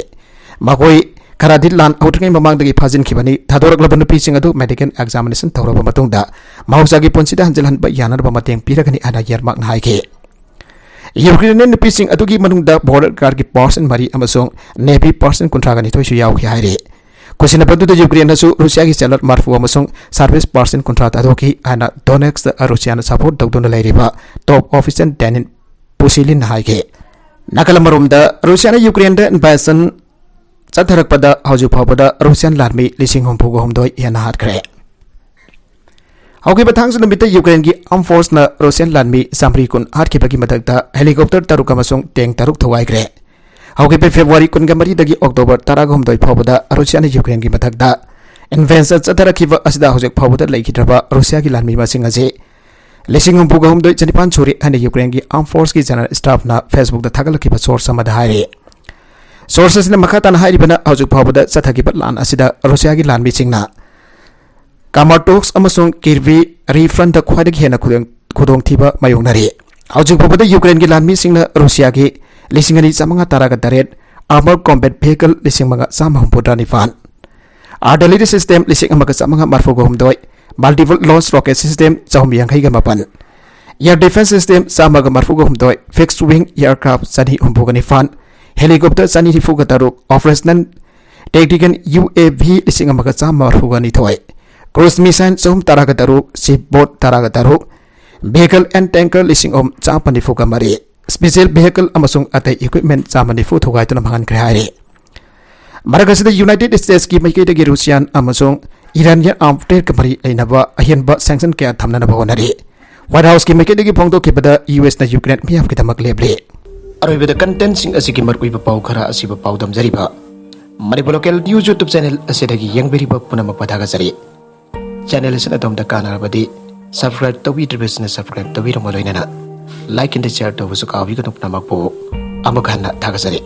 ꯃꯈꯣꯏ ꯈꯔꯗꯤ ꯂꯥꯟ ꯍꯧꯗ꯭ꯔꯤꯉꯩ ꯃꯃꯥꯡꯗꯒꯤ ꯐꯥꯖꯤꯟꯈꯤꯕꯅꯤ꯫ ꯊꯥꯗꯣꯔꯛꯂꯕ ꯅꯨꯄꯤꯁꯤꯡ ꯑꯗꯨ ꯃꯦꯗꯤꯀꯦꯜ ꯑꯦꯛꯖꯥꯃꯤꯅꯦꯁꯟ ꯇꯧꯔꯕ ꯃꯇꯨꯡꯗ ꯃꯍꯧꯁꯥꯒꯤ ꯄꯨꯟꯁꯤꯗ ꯍꯟꯖꯤꯜꯍꯟꯕ ꯌꯥꯅꯅꯕ ꯃꯇꯦꯡ ꯄꯤꯔꯒꯅꯤ ꯍꯥꯏꯅ ꯌꯦꯔꯃꯥꯛꯅ ꯍꯥꯏꯈꯤ꯫ ꯌꯨꯀ꯭ꯔꯦꯅꯤꯌꯟ ꯅꯨꯄꯤꯁꯤꯡ ꯑꯗꯨꯒꯤ ꯃꯅꯨꯡꯗ ꯕꯣꯔꯗꯔ ꯒꯥꯔꯗꯀꯤ ꯄꯥꯔꯁꯟ ꯃꯔꯤ ꯑꯃꯁꯨꯡ ꯅꯦꯚꯤ ꯄꯥꯔꯁꯟ ꯀꯨꯟꯊ꯭ꯔꯥꯒ ꯅꯤꯊꯣꯏꯁꯨ ꯌꯥꯎꯈꯤ ꯍꯥꯏꯔꯤ꯫ ꯈꯨꯠꯁꯤꯟꯅꯕꯗꯨꯗ ꯌꯨꯀ꯭ꯔꯦꯟꯅꯁꯨ ꯔꯨꯁꯤꯌꯥꯒꯤ ꯁꯦꯂꯔ ꯃꯔꯐꯨ ꯑꯃꯁꯨꯡ ꯁꯥꯔꯚꯤꯁ ꯄꯥꯔꯁꯟ ꯀꯨꯟꯊ꯭ꯔꯥ ꯊꯥꯗꯣꯛꯈꯤ ꯍꯥꯏꯅ ꯗꯣꯅꯦꯠꯁꯇ ꯔꯨꯁꯤꯌꯥꯅ ꯁꯄꯣꯔꯠ ꯇꯧꯗꯨꯅ ꯂꯩꯔꯤꯕ ꯇꯣꯞ ꯑꯣꯐꯤꯁꯤꯌꯦꯜ ꯗꯦꯅꯤꯟ ꯄꯨꯁꯤꯂꯤꯟꯅ ꯍꯥꯏꯈꯤ꯫ ꯅꯥꯀꯜ ꯑꯃꯔꯣꯝꯗ ꯔꯨꯁꯤꯌꯥꯅ ꯌꯨꯀ꯭ꯔꯦꯟꯗ ꯏꯟꯚꯦꯖꯟ ꯆꯠꯊꯔꯛꯄꯗ ꯍꯧꯖꯤꯛ ꯐꯥꯎꯕꯗ ꯔꯨꯁꯤꯌꯥꯟ ꯂꯥꯟꯃꯤ ꯂꯤꯁꯤꯡ ꯍꯨꯝꯐꯨꯒ ꯍꯨꯝꯗꯣꯏ ꯍꯦꯟꯅ ꯍꯥꯠꯈ꯭ꯔꯦ꯫ ꯍꯧꯈꯤꯕ ꯊꯥꯡꯖ ꯅꯨꯃꯤꯠꯇ ꯌꯨꯀ꯭ꯔꯦꯟꯒꯤ ꯑꯥꯔꯝ ꯐꯣꯔꯁꯅ ꯔꯨꯁꯤꯌꯥꯟ ꯂꯥꯟꯃꯤ ꯆꯥꯃꯔꯤ ꯀꯨꯟ ꯍꯥꯠꯈꯤꯕꯒꯤ ꯃꯊꯛꯇ ꯍꯦꯂꯤꯀꯣꯞꯇꯔ ꯇꯔꯨꯛ ꯑꯃꯁꯨꯡ ꯇꯦꯡ ꯇꯔꯨꯛ ꯊꯨꯒꯥꯏꯈ꯭ꯔꯦ꯫ ꯍꯧꯈꯤꯕ ꯐꯦꯕ꯭ꯔꯨꯋꯥꯔꯤ ꯀꯨꯟꯒ ꯃꯔꯤꯗꯒꯤ ꯑꯣꯛꯇꯣꯕꯔ ꯇꯔꯥꯒ ꯍꯨꯝꯗꯣꯏ ꯐꯥꯎꯕꯗ ꯔꯨꯁꯤꯌꯥꯅ ꯌꯨꯀ꯭ꯔꯦꯟꯒꯤ ꯃꯊꯛꯇ ꯏꯟꯚꯦꯖꯟ ꯆꯠꯊꯔꯛꯈꯤꯕ ꯑꯁꯤꯗ ꯍꯧꯖꯤꯛ ꯐꯥꯎꯕꯗ ꯂꯩꯈꯤꯗ꯭ꯔꯕ ꯔꯨꯁꯤꯌꯥꯒꯤ ꯂꯥꯟꯃꯤ ꯃꯁꯤꯡ ꯑꯁꯤ ꯂꯤꯁꯤꯡ ꯍꯨꯝꯐꯨꯒ ꯍꯨꯝꯗꯣꯏ ꯆꯅꯤꯄꯥꯟ ꯁꯨꯔꯦ ꯍꯥꯏꯅ ꯌꯨꯀ꯭ꯔꯦꯟꯒꯤ ꯑꯥꯔꯝ ꯐꯣꯔꯁꯀꯤ ꯖꯦꯅꯔꯦꯜ ꯁ꯭ꯇꯥꯐꯅ ꯐꯦꯁꯕꯨꯛꯇ ꯊꯥꯒꯠꯂꯛꯈꯤꯕ ꯁꯣꯔꯁ ꯑꯃꯗ ꯍꯥꯏꯔꯤ꯫ ꯁꯣꯔꯁ ꯑꯁꯤꯅ ꯃꯈꯥ ꯇꯥꯅ ꯍꯥꯏꯔꯤꯕꯅ, ꯍꯧꯖꯤꯛ ꯐꯥꯎꯕꯗ ꯆꯠꯊꯈꯤꯕ ꯂꯥꯟ ꯑꯁꯤꯗ ꯔꯨꯁꯤꯌꯥꯒꯤ ꯂꯥꯟꯃꯤꯁꯤꯡꯅ ꯀꯥꯃꯥꯇꯣꯛꯁ ꯑꯃꯁꯨꯡ ꯀꯤꯔꯚꯤ ꯔꯤꯐ꯭ꯔꯟꯗ ꯈ꯭ꯋꯥꯏꯗꯒꯤ ꯍꯦꯟꯅ ꯈꯨꯗꯣꯡ-, ꯈꯨꯗꯣꯡꯊꯤꯕ ꯃꯥꯌꯣꯛꯅꯔꯤ꯫ ꯍꯧꯖꯤꯛ ꯐꯥꯎꯕꯗ ꯌꯨꯀ꯭ꯔꯦꯟꯒꯤ ꯂꯥꯟꯃꯤꯁꯤꯡꯅ ꯔꯨꯁꯤꯌꯥꯒꯤ ꯂꯤꯁꯤꯡ ꯑꯅꯤ ꯆꯥꯃꯉꯥ ꯇꯔꯥꯒ ꯇꯔꯦꯠ, ꯑꯥꯔꯃꯔ ꯀꯣꯝꯕꯦꯠ ꯚꯤꯍꯤꯀꯜ ꯂꯤꯁꯤꯡ ꯃꯉꯥ ꯆꯥꯝꯃ ꯍꯨꯝꯐꯨꯇꯔꯥ ꯅꯤꯄꯥꯟ, ꯑꯥꯔꯇꯤꯂꯔꯤ ꯁꯤꯁꯇꯦꯝ ꯂꯤꯁꯤꯡ ꯑꯃꯒ ꯆꯥꯃꯉꯥ ꯃꯔꯐꯨꯒ ꯍꯨꯝꯗꯣꯏ, ꯃꯜꯇꯤꯄꯜ ꯂꯣꯟꯆ ꯔꯣꯀꯦꯠ ꯁꯤꯁꯇꯦꯝ ꯆꯍꯨꯝ ꯌꯥꯡꯈꯩꯒ ꯃꯥꯄꯟ, ꯑꯦꯌꯔ ꯗꯤꯐꯦꯟꯁ ꯁꯤꯁꯇꯦꯝ ꯆꯥꯝꯃꯒ ꯃꯔꯐꯨꯒ ꯍꯨꯝꯗꯣꯏ, ꯐꯤꯛꯁ ꯋꯤꯡ ꯑꯦꯌꯔꯀ꯭ꯔꯥꯐ ꯆꯅꯤ ꯍꯨꯝꯐꯨꯒ ꯅꯤꯄꯥꯟ, ꯍꯦꯂꯤꯀꯣꯞꯇꯔ ꯆꯅꯤ ꯅꯤꯐꯨꯒ ꯇꯔꯨꯛ, ꯑꯣꯄꯔꯦꯁꯅꯦꯜ ꯇꯦꯛꯇꯤꯀꯦꯜ ꯌꯨ ꯑꯦ ꯚꯤ ꯂꯤꯁꯤꯡ ꯑꯃꯒ ꯆꯥꯝꯃ ꯃꯔꯐꯨꯒ ꯅꯤꯊꯣꯏ, ꯀ꯭ꯔꯨꯖ ꯃꯤꯁꯥꯏꯜ ꯆꯍꯨꯝ ꯇꯔꯥꯒ ꯇꯔꯨꯛ, ꯁꯤꯞ ꯕꯣꯠ ꯇꯔꯥꯒ ꯇꯔꯨꯛ, ꯚꯤꯍꯤꯀꯜ ꯑꯦꯟ ꯇꯦꯡꯀꯔ ꯂꯤꯁꯤꯡ ꯑꯍꯨꯝ ꯆꯥꯝꯃ ꯅꯤꯐꯨꯒ ꯃꯔꯤ, ꯁ꯭ꯄꯦꯁꯤꯌꯦꯜ ꯚꯤꯍꯤꯀꯜ ꯑꯃꯁꯨꯡ ꯑꯇꯩ ꯏꯀ꯭ꯋꯤꯞꯃꯦꯟ ꯆꯥꯝꯃ ꯅꯤꯐꯨ ꯊꯨꯒꯥꯏꯗꯨꯅ ꯃꯥꯡꯍꯟꯈ꯭ꯔꯦ ꯍꯥꯏꯔꯤ꯫ ꯃꯔꯛ ꯑꯁꯤꯗ ꯌꯨꯅꯥꯏꯇꯦꯗ ꯁ꯭ꯇꯦꯠꯁꯀꯤ ꯃꯥꯏꯀꯩꯗꯒꯤ ꯔꯨꯁꯤꯌꯥꯟ ꯑꯃꯁꯨꯡ ꯏꯔꯥꯟꯒꯤ ꯑꯥꯔꯝ ꯇ꯭ꯔꯦꯗꯀ ꯃꯔꯤ ꯂꯩꯅꯕ ꯑꯍꯦꯟꯕ ꯁꯦꯡꯁꯟ ꯀꯌꯥ ꯊꯝꯅꯅꯕ ꯍꯣꯠꯅꯔꯤ꯫ ꯋꯥꯏꯠ ꯍꯥꯎꯁꯀꯤ ꯃꯥꯏꯀꯩꯗꯒꯤ ꯐꯣꯡꯗꯣꯛꯈꯤꯕꯗ ꯌꯨ ꯑꯦꯁꯅ ꯌꯨꯀ꯭ꯔꯦꯟ ꯃꯤꯌꯥꯝꯒꯤꯗꯃꯛ ꯂꯦꯞꯂꯤ꯫ ꯑꯔꯣꯏꯕꯗ ꯀꯟꯇꯦꯟꯠꯁꯤꯡ ꯑꯁꯤꯒꯤ ꯃꯔꯨꯑꯣꯏꯕ ꯄꯥꯎ ꯈꯔ ꯑꯁꯤꯕꯨ ꯄꯥꯎꯗꯝꯖꯔꯤꯕ Manipur local news YouTube channel ꯑꯁꯤꯗꯒꯤ ꯌꯦꯡꯕꯤꯔꯤꯕ ꯄꯨꯝꯅꯃꯛꯄꯨ ꯊꯥꯒꯠꯆꯔꯤ꯫ ꯆꯦꯅꯦꯜ ꯑꯁꯤꯅ ꯑꯗꯣꯝꯗ ꯀꯥꯟꯅꯔꯕꯗꯤ ꯁꯕꯁꯀ꯭ꯔꯥꯏꯕ ꯇꯧꯕꯤꯗ꯭ꯔꯤꯕꯁꯤꯡꯅ ꯁꯕꯁꯀ꯭ꯔꯥꯏꯕ ꯇꯧꯕꯤꯔꯝꯕ ꯂꯣꯏꯅꯅ ꯂꯥꯏꯛ ꯑꯦꯟ ꯁꯤꯌꯔ ꯇꯧꯕꯁꯨ ꯀꯥꯎꯕꯤꯒꯅꯨ꯫ ꯄꯨꯝꯅꯃꯛꯄꯨ ꯑꯃꯨꯛ ꯍꯟꯅ ꯊꯥꯒꯠꯆꯔꯤ꯫